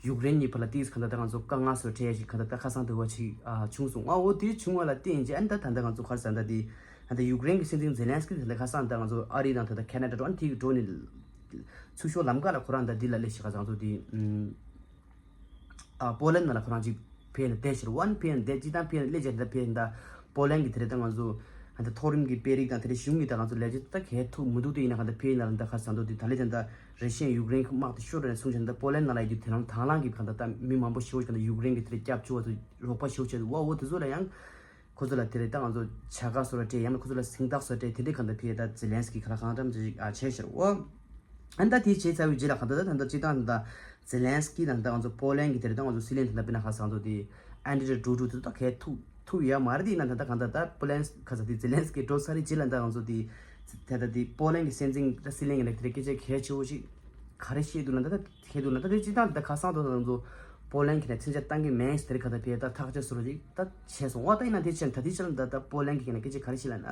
ཡུཀ་རེན་གཉིས་བར་ལ་ཏིས་གང་ལྟར་ད་ང་ཚོ་དཀའ་ངལ་བཟོ་གྲས་ཞིག་གང་ལྟར་ད་ཁ་སང་དུ་བ་ཅིག་ཨ་བྱུང་སོང་ཨ། འོ་དེ་བྱུང་བ་ལ་བརྟེན་བྱས་ཨ་ནི་ད་ད་ལྟ་ང་ཚོ་གར་ས་ད་དེ་ད་ལྟ་ཡུཀ་རེན་གྱི་སྲིད་འཛིན་ཛེ་ལན་སི་ཀི་ད་ལྟ་ཁ་སང་ད་ང་ཚོ་ཨ་རི་དང་ད་ལྟ་ཁེ་ན་ཌ་འགྲོ་ཨ་ནི་དེ་གི་འགྲོ་ནས་ཚུར་ཤོག་ལམ་ཁ་ལ་ཁོ་རང་ད་དེ་ལ་སླེབས་ཤིག་ག་ང་ཚོ་དེ་ཨ་པོ་ལན་ནང་ལ་ཁོ་རང་ཅིག་ཕེབས་ནས་བསྡད་ཕྱིར་ཝན་ཕེབས་ནས་བསྡད་ཅི་དང་ཕེབས་ནས་སླེབས་བྱས་ད་ཕེབས་ད་པོ་ལན་གྱི་དེ་རེད་ད་ང་ཚོ་ད་མཐོ་རིམ་གྱི་དཔོན་རིགས་དང་དེ་རེད་གཞུང་གི་ད་ང་ཚོ་ལས་བྱེད་ད་གས་ཐུག་མི་འདུག་དེ་ཡིན་ན་ག་ད་ཕེབས་ན་ད་ཁ་ས་འདུག་དེ་ད་ལས་ད་ད་རེ་ཤན་ཡུཀ་རེན་དམག་དེ་ཤོར་ནས་སོང་བྱས་ད་པོ་ལན་ནང་ལ་ཡི་དེ་རང་དང་བླངས་ཀྱི་ག་ད་ད་མི་མང་པོ་ཞེ་པོ་ཅིག་ད་ཡུཀ་རེན་གྱི་དེ་རེད་སྐྱབས་བཅོལ་བ་ཚོ་རོགས་པ་ཞེ་པོ་བྱས་འདུག་ཝ་འོ་དེ་ཚོ་ལ་ཡང་ཁོ་ཚོ་ལ་དེ་རེད་ད་ང་ཚོ་བྱ་དགའ་བཟོ་ར་སྤྲད་ཡང་ན་ཁོ་ཚོ་ལ་སེང་རྟགས་བཟོ་སྤྲད་དེ་འདྲའི་ག་ད་ཕེབས་ད་ཛེ་ལན་སི་ཀི་ག་ལ་གང་འདྲ་ཅིག་ཨ་བྱས་ཤར་ཝ། ཨ་ནི་ད་དེ་བྱས་ཚར་བའི་རྗེས་ལ་གང་ལྟར་ད་ད་ལྟ་སྤྱིར་བཏང་ད་ལྟ་ཛེ་ལན་སི་ཀི་དང་ད་ང་ཚོ་པོ་ལན་གྱི་དེ་རེད་ད་ང་ཚོ་སྲིད་བློན་དེ་འདྲ་དཔེར་ན་ཁ་སང་ཚོ་དེ་ཨན་ཌྲི་ཌུ་ཌུ་དེ་ད་གས་ཐུག་ཐུག་ཡ་མ་རེད་དེ་ཡིན་ན་ད་ལྟ་གང་ལྟར་ད་པོ་ལན་ཁ་སང་དེ་ཛེ་ལན་སི་ཀི་འགྲོ་ཚར་རེད་རྗེས་ལ་ད་ང་ཚོ་དེ་ད་ད་དེ་པོ་ལན་གྱི་སྲིད་འཛིན་ད་སྲིད་བློན་གྱི་ནས་དེ་རེད་སྐད་ཆ་གལ་ཆེ་བོ་ཞིག་ག་རེ་བཤད་འདུག་ན་ད་ད་བཤད་འདུག་ན་ད་དེ་སྤྱིར་བཏང་ད་ཁ་སང་དུ་ང་ཚོ་པོ་ལན་གྱི་ནས་མཚོན་ཆ་བཏང་གི་མེད་ཟེར་ག་ད་ཕེ་ད་ཐག་ཆོད་སོ་རོ་ཞིག་ད་བྱས་སོང་ཝ། ད་ཡིན་ན་དེ་ཕྱིར་ད་དེ་ཕྱིར་ད་ད་པོ་ལན་གྱི་ནས་སྐད་ཆ་ག་རེ་བཤད་ལ་ན།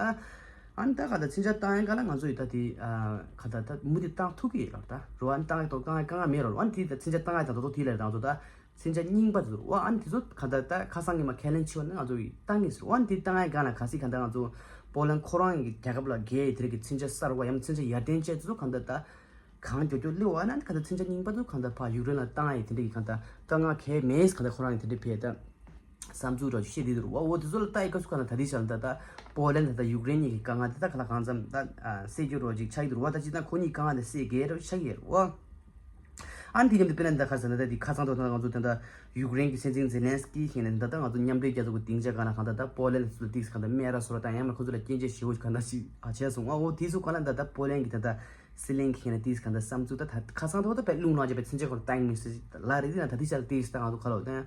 ཨ་ནི་ད་ག་ད་མཚོན་ཆ་བཏང་ཡ་ག་ལ་ང་ཚོ་ཡི་ད་དེ་ཨ་ག་ད་ད་མུ་མཐུད་བཏང་ཐུབ་ཀྱི་ཡོད་རེད་ད་རོ། ཨ་ནི་བཏང་ཡ་ད་བཏང་ཡ་དཀའ་ངལ་མེད་རོ། ཨ་ནི་དེ་ད་མཚོན་ཆ་བཏང་ཡ་ད་ད་དོ་དེ་ལ་ད་ང་ཚོ་ད་མཚོན་ཆ་རྙིང་པ་ཚོ་རོ། ཨ་ནི་དེ་ཚོ་ག་ད་ད་ཁ་སང་གི་མ་ཁས་ལེན་ཆེ་བ་ནི་ང་ཚོ་ཡི་བཏང་གི་ཟེར། ཨ་ནི་དེ་བཏང་ཡ་ག་ལ་ག་སྲིད་ག་ད་ང་ཚོ་པོ་ལན་ཁོ་རང་གི་རྒྱལ་ཁབ་ལ་རྒྱལ་ཡི་དེ་རིགས་ཀྱི་མཚོན་ཆ་གསར་བ་ཡང་མཚོན་ཆ་ཡར་ལྡན་བཅས་དེ་ཚོ་ག་ད་ད་གང་མགྱོགས་མགྱོགས་སླེབས་པ་ན་ནི་ག་ད་མཚོན་ཆ་རྙིང་པ་ཚོ་ག་ད་ཕ་ཡུཀ་རེན་ལ་བཏང་ཡ་དེ་འདྲ་གི་ག་ད་དཀའ་ངལ་གལ་མེད་ག་ད་ཁོ་རང་གི་དེ་འདྲ་ཕེ་ད། བསམ་ཚུལ་རོ་བཤད་དེ་འདུག་བ། འོ་དེ་ཚོ་ལ་ལྟ་ཡི་སྐབས་སུ་ག་ན་ད་དེ་ཆ་ལ་ད་ད་པོ་ལན་ད་ད་ཡུཀ་རེན་གཉིས་ཀྱི་དཀའ་ངལ་དེ་ད་ག་ལ་གང་འཚམ་ད་སེལ་རྒྱུ་རོ་ཅིག་ཆགས་ཀྱི་འདུག་བ། ད་ཅི་ད་ཁོ་གཉིས་དཀའ་ངལ་དེ་སེལ་དགོས་རོ་ཆགས་ཀྱི་རོ། ཨ་ནི་དེ་མཉམ་དུ་དཔེར་ན་ད་ཁ་ས་ན་ད་དེ་ཁ་སང་དུ་ད་ང་ཚོ་ད་ད་ཡུཀ་རེན་གྱི་སྲིད་འཛིན་ཛེ་ལན་སི་ཀི་ཞིག་ནས་ད་ད་ང་ཚོ་མཉམ་འབྲེལ་རྒྱལ་ཚོགས་ཀྱི་སྡིངས་ཆ་ག་ན་གང་ད་ད་པོ་ལན་ལ་ཚུར་ཏིག་ག་ད་སྨད་ར་སོ་ར་ད་ཡང་ན་ཁོ་ཚོ་ལ་སྐྱོན་བརྗོད་ཞེ་བོ་ག་ན་ཞིག་ཨ་བྱས་སོང་ཨ། འོ་དེ་ཚོ་ག་ན་ད་ད་པོ་ལན་གྱི་ད་ད་སྲིད་བློན་གྱི་ཞིག་ནས་ཏིག་ག་ད་བསམ་ཚུལ་ད་ད་ཁ་སང་དུ་ད་དཔེ་རླུང་ལངས་བྱས་པའི་མཚོན་ཆ་ཁོ་ལ་བཏང་མི་སྲིད་ལ་རེད། དེ་ན་ད་དེ་ཆ་ལ་ཏིག་ད་ང་ཚོ་ག་ལ་ད།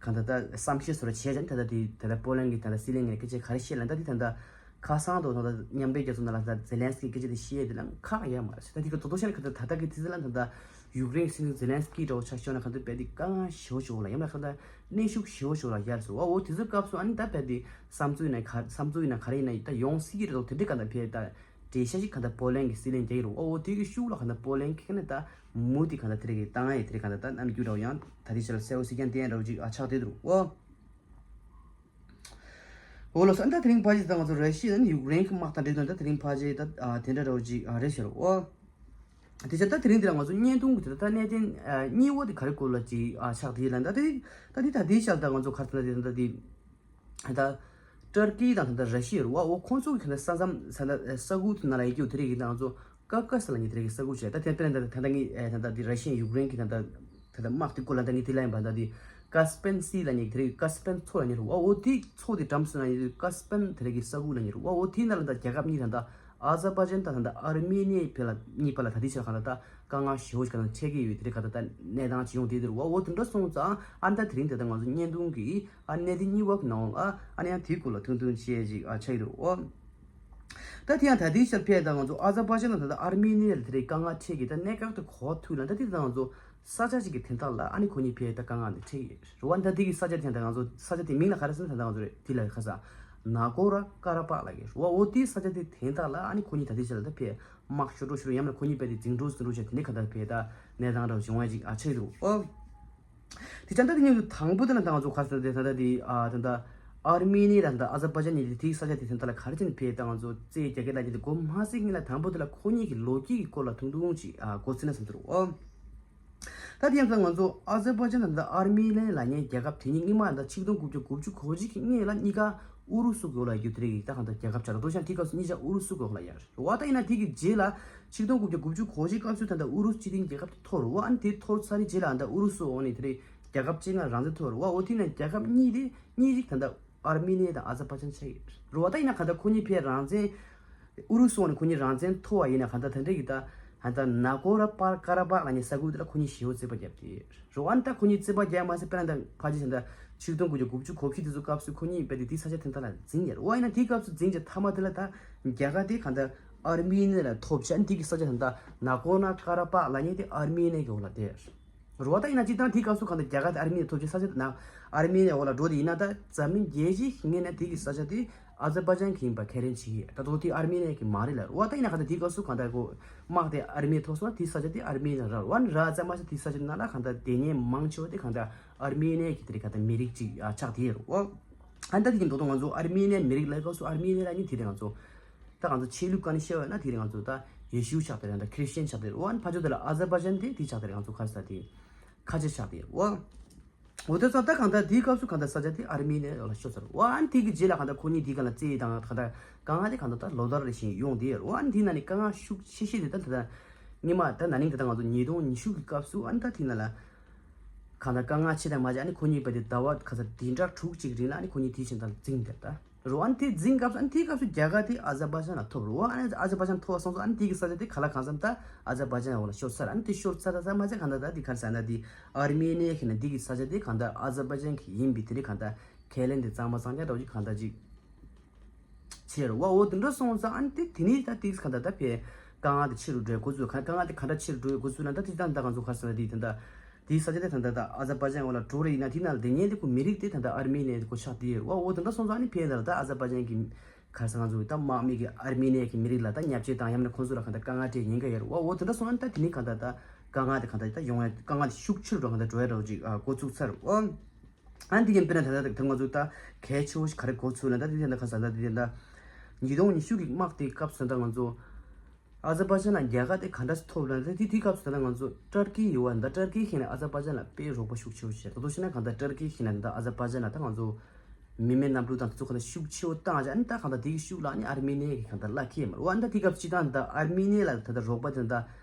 གང་ལྟར་ད་བསམ་ཤེས་སོར་བྱས་ཙང་ད་ལྟ་དེ་ད་ལྟ་པོ་ལན་གྱི་ད་ལྟ་སྲིད་བློན་ངས་སྐད་ཆ་ག་རེ་བཤད་ལ་ད་དེ་ད་ལྟ་ཁ་སང་དུ་ད་ལྟ་མཉམ་འབྲེལ་རྒྱལ་ཚོགས་ནང་ལ་ད་ཛེ་ལན་སི་ཀི་སྐད་ཆ་དེ་བཤད་དེ་ལ་ཁག་ཡ་མ་རེད། ད་དེ་ག་དོ་དོ་ཤ་ན་ག་ད་ད་ལྟ་གི་དུས་ཚོད་ལ་ད་ལྟ་ཡུཀ་རེན་སྲིད་འཛིན་ཛེ་ལན་སི་ཀི་འདྲ་བོ་ཆ་ཤོག་ན་ག་ད་དཔེ་དེ་དཀའ་ངལ་ཞེ་པོ་ཞིག་ལ་ཡང་ན་ག་ད་གནོན་ཤུགས་ཞེ་པོ་ཞིག་ལ་ཡར་སོང་བ། འོ་དེ་ཚོའི་སྐབས་སུ་ཨ་ནི་ད་དཔེ་དེ་བསམ་ཚུལ་ཡིན་ན་ག་བསམ་ཚུལ་ཡིན་ན་ག་རེ་ཡིན་ན་ད་ཡོང་སྲིད་ཀྱི་རེད་དོ། དེ་འདྲའི་ག་ད་ཕེ་ད་འགྲེལ་བཤད་ཞིག་ག་ད་པོ་ལན་གྱི་སྲིད་བློན་རྒྱག་གི་རེད། འོ་འོ་དེ་གི་ཤུགས་ལ་ག་ད་པོ་ལན་གྱི་ཁ་ནས་ད། མུ་མཐུད་གང་ལྟར་དེ་རིགས་ཀྱི་བཏང་ཡ་དེ་རིགས་གང་ལྟར་ད་རྣམ་འགྱུར་འདྲ་བོ་ཡང་ད་དེ་ཆ་ལ་གསལ་པོ་གཟིགས་རྒྱུ་དེ་འདྲ་བོ་ཅིག་ཨ་ཆགས་བསྡད་འདུག་ཨོ། འོ་ལགས་སོ། ཨ་ནི་ད་དེ་རིང་ཕལ་ཆེར་ད་ང་ཚོ་ར་ཤི་ཡ་ནི་ཡུཀ་རེན་གྱི་དམག་དང་འབྲེལ་དོན་ད་དེ་རིང་ཕལ་ཆེར་ད་ཨ་དེ་འདྲ་འདྲ་བོ་ཅིག་ཨ་རེད་ཟེར་རོ་ཨོ། དེ་ཆ་ད་དེ་རིང་འདི་ལ་ང་ཚོ་བརྙན་ཐུང་གི་དེ་ད་གནད་དོན་ཨ་གཉིས་པ་དེ་ག་རེ་སྐོར་ལ་ཅིག་ཨ་ཆགས་དེ་ལ་ད་དེ་ད་དེ་ད་དེ་ཆ་ད་ང་ཚོ་ག་རེ་ད་དེ་ད་དེ། ད་ཏུར་ཀི་དང་ད་ར་ཤི་ཡ་རུ་བ་འོ་ཁོང་ཚོ་གི་ཁ་ན་ས་མཚམས་ས་ན་ས་ཁུལ་དུ་ན་ལ་ཡི་གེ་དེ་རིགས་ཀྱི་ནང་ཚོ་ཀ་ཀ་ས་ལ་ཉེ་དེ་རིགས་ཀྱི་ས་ཁུལ་བྱས་ད་དེ་དཔེར་ན་ད་ད་ད་ངི་ད་ད་དེ་ར་ཤི་ཡ་ཡུཀ་རེན་གྱི་ད་ད་ད་དམག་དེ་སྐོར་ལ་ད་ངི་དེ་ལ་ཡིན་པ་ད་དེ་ཀ་སི་པན་སི་ལ་ཉེ་དེ་རིགས་ཀ་སི་པན་མཚོ་ལ་ཉེ་རུ་བ་འོ་དེ་མཚོ་དེ་འགྲམ་སུ་ན་ཉེ་ཀ་སི་པན་དེ་རིགས་ཀྱི་ས་ཁུལ་ལ་ཉེ་རུ་བ་འོ་དེ་ན་ལ་ད་རྒྱལ་ཁབ་གཉིས་ད་ད་ཨ་ཛར་བྷ་ཇན་ད་ད་ད་ཨར་མེ་ནི་ཡ་ཕེ་ལ་གཉིས་པ་ལ་ད་དེ་ཆ་ག་ན་ད་དཀའ་ངལ་ཞེ་པོ་ཞིག་ག་ན་འཕྲད་ཀྱི་ཡོད་དེ་རིགས་ག་ད་ད་གནས་སྟངས་ཅིག་ཡོང་དེ་དེ་རུ་བ་འོ་དེ་འདྲ་སོང་ཙང་ཨ་ད་དེ་རིང་དེ་ད་ང་ཚོ་བརྙན་ཐུང་གི་ཨ་གནད་དེ་གཉིས་པ་གི་ནང་ལ་ཨ་ནི་ཡང་དེའི་སྐོར་ལ་ཐུང་ཐུང་བཤད་ཅིག་ཨ་ཆགས་ཡོད་རེད་འོ། ད་དེ་ཡང་ད་ལྟའི་ཆར་ཕེ་ད་ང་ཚོ་ཨ་ཛར་བྷ་ཇན་ལ་ད་ལྟ་ཨར་མེ་ནི་ཡ་ལ་དེ་རིགས་དཀའ་ངལ་འཕྲད་ཀྱི་ད་གནད་འགག་དེ་གོ་ཐུག་ལ་ད་དེ་ད་ང་ཚོ་ས་ཆ་ཅིག་གི་དོན་དག་ལ་ཨ་ནི་ཁོ་གཉིས་ཕེ་ད་དཀའ་ངལ་དེ་འཕྲད་ཀྱི་རེད་བ། ད་དེ་གི་ས་ཆ་དེ་ད་ང་ཚོ་ས་ཆ་དེ་མིང་ལ་ག་རེ་ཟེར་ན་ད་ང་ཚོ་རེད་དེ་ལ་ཁ་ས་ན་གོ་ར་ཀ་ར་པག་ལ་གི་རེད་བ། འོ་དེའི་ས་ཆ་དེ་དོན་དག་ལ་ཨ་ནི་ཁོ་གཉིས་ད་ལྟའི་ཆར་ལ་ད་ཕེ་དམག་ཤོར་འགྲོ་ཤོར་ཡང་ན་ཁོ་གཉིས་ཕེ་དེ་འཛིང་འགྲོ་འཛིང་འགྲོ་བྱས་དེ་ནི་ག་ད་ཕེ་ད་གནས་སྟངས་འདྲ་བྱུང་བ་ཅིག་ཨ་ཆགས་ཡོད་རེད་འོ། དེ་ཙང་ད་དེ་ཉིད་དུ་དང་པོ་དེ་ལ་ད་ང་ཚོ་ག་རེ་ཟེར་ན་དེ་ད་ལྟ་དེ་ཨ་ད་ལྟ་ཨར་མེ་ནི་ཡ་ལ་ད་ལྟ་ཨ་ཛར་བྷ་ཇན་ནི་དེ་དེའི་ས་ཆ་དེ་ད་ལྟ་ལ་ག་རེ་བྱས་ནས་ཕེ་ད་ང་ཚོ་རྩེད་རྒྱག་གི་ལ་ཉིད་དུ་གོ་མ་སྲིད་ངེས་ལ་དང་པོ་དེ་ལ་ཁོ་གཉིས་ཀྱི་ལོ་རྒྱུས་ཀྱི་སྐོར་ལ་ཐུང་ཐུང་ཅིག་ཨ་གོ་ཚུལ་ན་བསམ་ཚུལ་རོ། ད་དེ་ཡང་ད་ང་ཚོ་ཨ་ཛར་བྷ་ཇན་དང་ད་ཨར་མི་ནི་ལབ་མཁན་རྒྱལ་ཁབ་དེ་གཉིས་སྔོན་མ་ད་ཆིག་སྟོང་དགུ་བརྒྱ་དགུ་བཅུ་གོ་གཅིག་གི་སྔོན་ལ་གཉིས་ཀ་ཨུ་རུ་སུ་གི་འོག་ལ་ཡོད་དེ་རེད། ད་གང་ལྟར་རྒྱལ་ཁབ་ཆགས་རེད། དོ་ཤང་དེ་སྐབས་སུ་གཉིས་ཆ་ཨུ་རུ་སུ་གི་འོག་ལ་ཡོད་རེད་བ། ད་ཡིན་ན་དེ་གི་རྗེས་ལ་ཆིག་སྟོང་དགུ་བརྒྱ་དགུ་བཅུ་གོ་གཅིག་སྐབས་སུ་ད་ལྟ་ཨུ་རུ་སུ་སྤྱི་མཐུན་རྒྱལ་ཁབ་དེ་ཐོབ་རེད་བ། ཨ་ནི་དེ་ཐོབ་ཚར་རྗེས་ལ་ད་ཨུ་རུ་སུ་འོག་ནས་དེ་རེད་རྒྱལ་ཁབ་བཅོ་ལྔ་རང་བཙན་ཐོབ་རེད་བ། འོ་དེ་ནས་རྒྱལ་ཁབ་གཉིས་དེ་གཉིས་ཅིག་ད་ལྟ་ཨར་མི་ནི་དང་ཨ་ཛར་བྷ་ཇན་ཆགས་ཡོད་རེད་བ། ད་ཡིན་ན་གང་ལྟར་ཁོ་གཉིས་ཕའི་རང་བཙན། ཨུ་རུ་སུ་འོག་ནས་ཁོ་གཉིས་རང་བཙན་ཐོབ་པ་ཡིན་ན་གང་ལྟར་དེ་འདྲ་གི་ད་ཧན་ད་ན་གོ་ར་པར་ཀ་ར་པག་ལབ་མཁན་ས་ཁུལ་དེ་ལ་ཁོ་གཉིས་ཞེ་པོ་རྩོད་པ་བརྒྱབ་དེ་རེད་བ། ཨ་ནི་ད་ཁོ་གཉིས་རྩོད་པ་བརྒྱབ་མ་ཟད་དཔེར་ན་ད་ཕལ་ཆེར་ད་ལྟ་ཆིག་སྟོང་དགུ་བརྒྱ་དགུ་བཅུ་གོ་བཞི་དེ་ཚོ་སྐབས་སུ་ཁོ་གཉིས་དཔེ་དེ་དེ་ས་ཆ་དེ་འདྲ་ལ་འཛིང་ཡོད་རེད་བ། ཡིན་ན་དེའི་སྐབས་སུ་འཛིང་རྗེས་མཐའ་མ་དེ་ལ་ད་རྒྱ་གར་དེ་གང་ལྟར་ཨར་མི་ནི་ལ་ཐོབ་བྱས། ཨ་ནི་དེ་གི་ས་ཆ་དེ་ད་ལྟ་ན་གོ་ན་ཀ་ར་པག་ལབ་མཁན་དེ་ཨར་མི་ནི་གི་འོག་ལ་བསྡད་ཡོད་རེད། རེད་བ། ད་ཡིན་ན་སྤྱིར་བཏང་དེའི་སྐབས་སུ་གང་ལྟར་རྒྱ་གར་དེ་ཨར་མི་ནི་ཐོབ་ཆེད་ས་ཆ་ནང་ཨར་མི་ནི་འོག་ལ་འགྲོ་དེ་ཡིན་ན། ད་འཛམ་གླིང་རྒྱལ་སྤྱིའི་ངོས་ནས་དེ་གི་ས་ཆ་དེ་ཨ་ཛར་བྷ་ཇན་གྱི་ཡིན་པ་ཁས་ལེན་བྱེད་ཀྱི་ཡོད། ད་དུང་དེ་ཨར་མི་ནི་གི་མ་རེད་ལབ་རེད་བ། ད་ཡིན་ན་གང་ལྟར་དེའི་སྐབས་སུ་གང་ལྟར་ཁོ་དམག་དེ་ཨར་མི་ནི་ཐོབ་སོང་ན་དེ་ས་ཆ་དེ་ཨར་མི་ནི་ལ་རག་རེད་བ། ཨ་ནི་རག་ཙམ་མ་ཟད་དེ་ས་ཆ་ནང་ལ་གང་ལྟར་དེ་ཉིད་མང་ཆེ་བ་དེ་གང་ལྟར་ཨར་མི་ནི་གི་དེ་རེད་གང་ལྟར་མི་རིགས་ཅིག་ཨ་ཆགས་བསྡད་ཡོད་རེད་བ། ཨ་ནི་ད་དེ་གི་མདོར་དུ་ང་ཚོ་ཨར་མི་ནི་མི་རིགས་ལབ་སྐབས་སུ་ཨར་མི་ནི་ལབ་མཁན་དེ་རེད། ང་ཚོ་ད་ང་ཚོ་ཆོས་ལུགས་སྒང་ནས་བཤད་པ་ཡིན་ན་དེ་རེད། ང་ཚོ་ད་ཡེ་ཤུ་ཆགས་དེ་རེད། ད་ཁྲི་སི་ཅན་ཆགས་དེ་རེད་བ། ཨ་ནི་ཕར་ཕྱོགས་དེ་ལ་ཨ་ཛར་བྷ་ཇན་དེ་དེ་ཆགས་དེ་རེད། ང་ཚོ་ག་རེ་ཟེར་དེ་ཁ་ཆེ་ཆགས་དེ་རེད་བ། འོ་དེ་ཚོ་ད་གང་ལྟར་དེའི་སྐབས་སུ་གང་ལྟར་ས་ཆ་དེ་ཨར་མི་ནི་ལ་ཤོར་ཚར་བ། ཨ་ནི་དེ་གི་རྗེས་ལ་གང་ལྟར་ཁོ་གཉིས་དེ་ག་ལ་རྩེད་དང་གང་ལྟར་དཀའ་ངལ་དེ་གང་ལྟར་ད་ལོ་ལྟར་རེ་བཞིན་ཡོང་དེ་རེད་བ། ཨ་ནི་དེ་ན་ནི་དཀའ་ངལ་ཤུགས་ཆེ་ཤོས་དེ་ད་ད་ད་སྔོན་མ་ད་ན་ནིང་དེ་ད་ང་ཚོ་ཉིས་སྟོང་ཉི་ཤུ་གི་སྐབས་སུ་ཨ་ནི་ད་དེ་ན་ལ་གང་ལྟར་དཀའ་ངལ་ཆེ་དང་མ་ཆེ། ཨ་ནི་ཁོ་གཉིས་པ་དེ་ཟླ་བ་ག་ཚོད་བདུན་ཕྲག་དྲུག་ཅིག་རིང་ལ་ཨ་ནི་ཁོ་གཉིས་དེ་བཞིན་ད་འཛིང་དེ་ད། རེད་བ། ཨ་ནི་དེ་འཛིང་སྐབས་སུ་ཨ་ནི་དེའི་སྐབས་སུ་རྒྱ་གར་དེ་ཨ་ཛར་བྷ་ཇན་ལ་ཐོབ་རེད་བ། ཨ་ནི་ཨ་ཛར་བྷ་ཇན་ཐོབ་སོང་ཙང་ཨ་ནི་དེ་གི་ས་ཆ་དེ་ག་ལ་གང་འཚམ་ད་ཨ་ཛར་བྷ་ཇན་འོག་ལ་ཤོར་ཚར། ཨ་ནི་དེ་ཤོར་ཚར་ཚར་མ་ཚད་གང་ལྟར་ད་དེ་ག་རེ་ཟེར་ན་དེ་ཨར་མི་ནི་ཡ་གི་ནི་དེ་གི་ས་ཆ་དེ་གང་ལྟར་ཨ་ཛར་བྷ་ཇན་གི་ཡིན་པའི་དེ་རིགས་གང་ལྟར་ཁས་ལེན་དེ་གཙང་མ་གཙང་རྐྱང་འདྲ་བོ་ཅིག་གང་ལྟར་ཅིག་བྱས་རེད་བ། འོ་དེ་འདྲ་སོང་ཙང་ཨ་ནི་དེ་དེ་ནི་ད་དེ་གང་ལྟར་ད་ཕའི་དཀའ་ངལ་དེ་ཆེ་རུ་འགྲོ་འགོ་ཚུགས། ག་དཀའ་ངལ་དེ་ག་འདྲ་ཆེ་རུ་འགྲོ་འགོ་ཚུགས་ན་ད་དེ་ད་ད་ང་ཚོ་ག་རེ་ཟེར་ན་དེ་ད་ད། དེའི་ས་ཆ་དེ་ད་ལྟ་ད་ཨ་ཛར་བྷ་ཇན་འོག་ལ་འགྲོ་རེ་ཡིན་ན་དེ་ནང་ལ་དེ་ཉིད་དེ་ཁོ་མི་རིགས་དེ་ད་ལྟ་ཨར་མི་ནི་དེ་ཁོ་ཆགས་བསྡད་ཡོད་རེད་བ། འོ་དེ་འདྲ་སོང་ཙང་ཨ་ནི་ཕན་ད་ལ་ད་ཨ་ཛར་བྷ་ཇན་གྱི་ག་རེ་ཟེར་ང་ཚོ་ད་དམག་མི་གི་ཨར་མི་ནི་གི་མི་རིགས་ལ་ད་བརྙས་བཅོས་དང་ཡང་ན་ཁོང་ཚོ་ལ་ག་ད་དཀའ་ངལ་འཕྲད་ཉེན་ཁ་ཡོད་རེད་བ། འོ་དེ་འདྲ་སོང་ཨ་ནི་ད་དེ་ནི་ག་ད་ད་དཀའ་ངལ་དེ་ག་ད་ད་ཡོང་ཡ་དཀའ་ངལ་དེ་ཤུགས་ཆེ་རུ་འགྲོ་ག་ད་འགྲོ་ཡ་འདྲ་བོ་ཅིག་འགོ་ཚུགས་ཚར་རེད་བ། ཨ་ནི་དེ་གི་དཔེར་ན་ད་ལྟ་ད་ང་ཚོ་ད་གལ་ཆེ་བོ་ཞིག་ག་རེ་འགོ་ཚུགས་ན་ད་དེ་ད་ད་ག་ས་ད་དེ་ད་ད་ཉིས་སྟོང་ཉི་ཤུ་གི་དམག་དེའི་སྐབས་སུ་ད་ང་ཚོ། ཨ་ཛར་བྷ་ཇན་ལ་རྒྱལ་ཁ་དེ་ག་འདྲ་སེ་ཐོབ་ན་དེ་དེ་དེའི་སྐབས་སུ་ད་ལྟ་ང་ཚོ་ཏར་ཀི་ཡོད་བ། ད་ཏར་ཀི་ཞིག་ནས་ཨ་ཛར་བྷ་ཇན་ལ་དཔེ་རོགས་པ་ཤུགས་ཆེ་བོ་བྱས། ད་དུང་བཤད་ན་གང་ལྟར་ཏར་ཀི་ཞིག་ནས་ད་ཨ་ཛར་བྷ་ཇན་ལ་ད་ང་ཚོ་མི་མེད་གནམ་གྲུ་དང་དེ་ཚོ་གང་ལྟར་ཤུགས་ཆེ་བོ་བཏང་བྱས། ཨ་ནི་ད་གང་ལྟར་དེ་གི་ཤུགས་ལ་ནི་ཨར་མི་ནི་གི་གང་ལྟར་བླ་ཁེ་མ་རེད་བ། ཨ་ནི་ད་དེའི་སྐབས་སུ་སྤྱིར་བཏང་ད་ཨར་མི་ནི་ལ་ད་ལྟ་རོགས་པ་དེ་ད་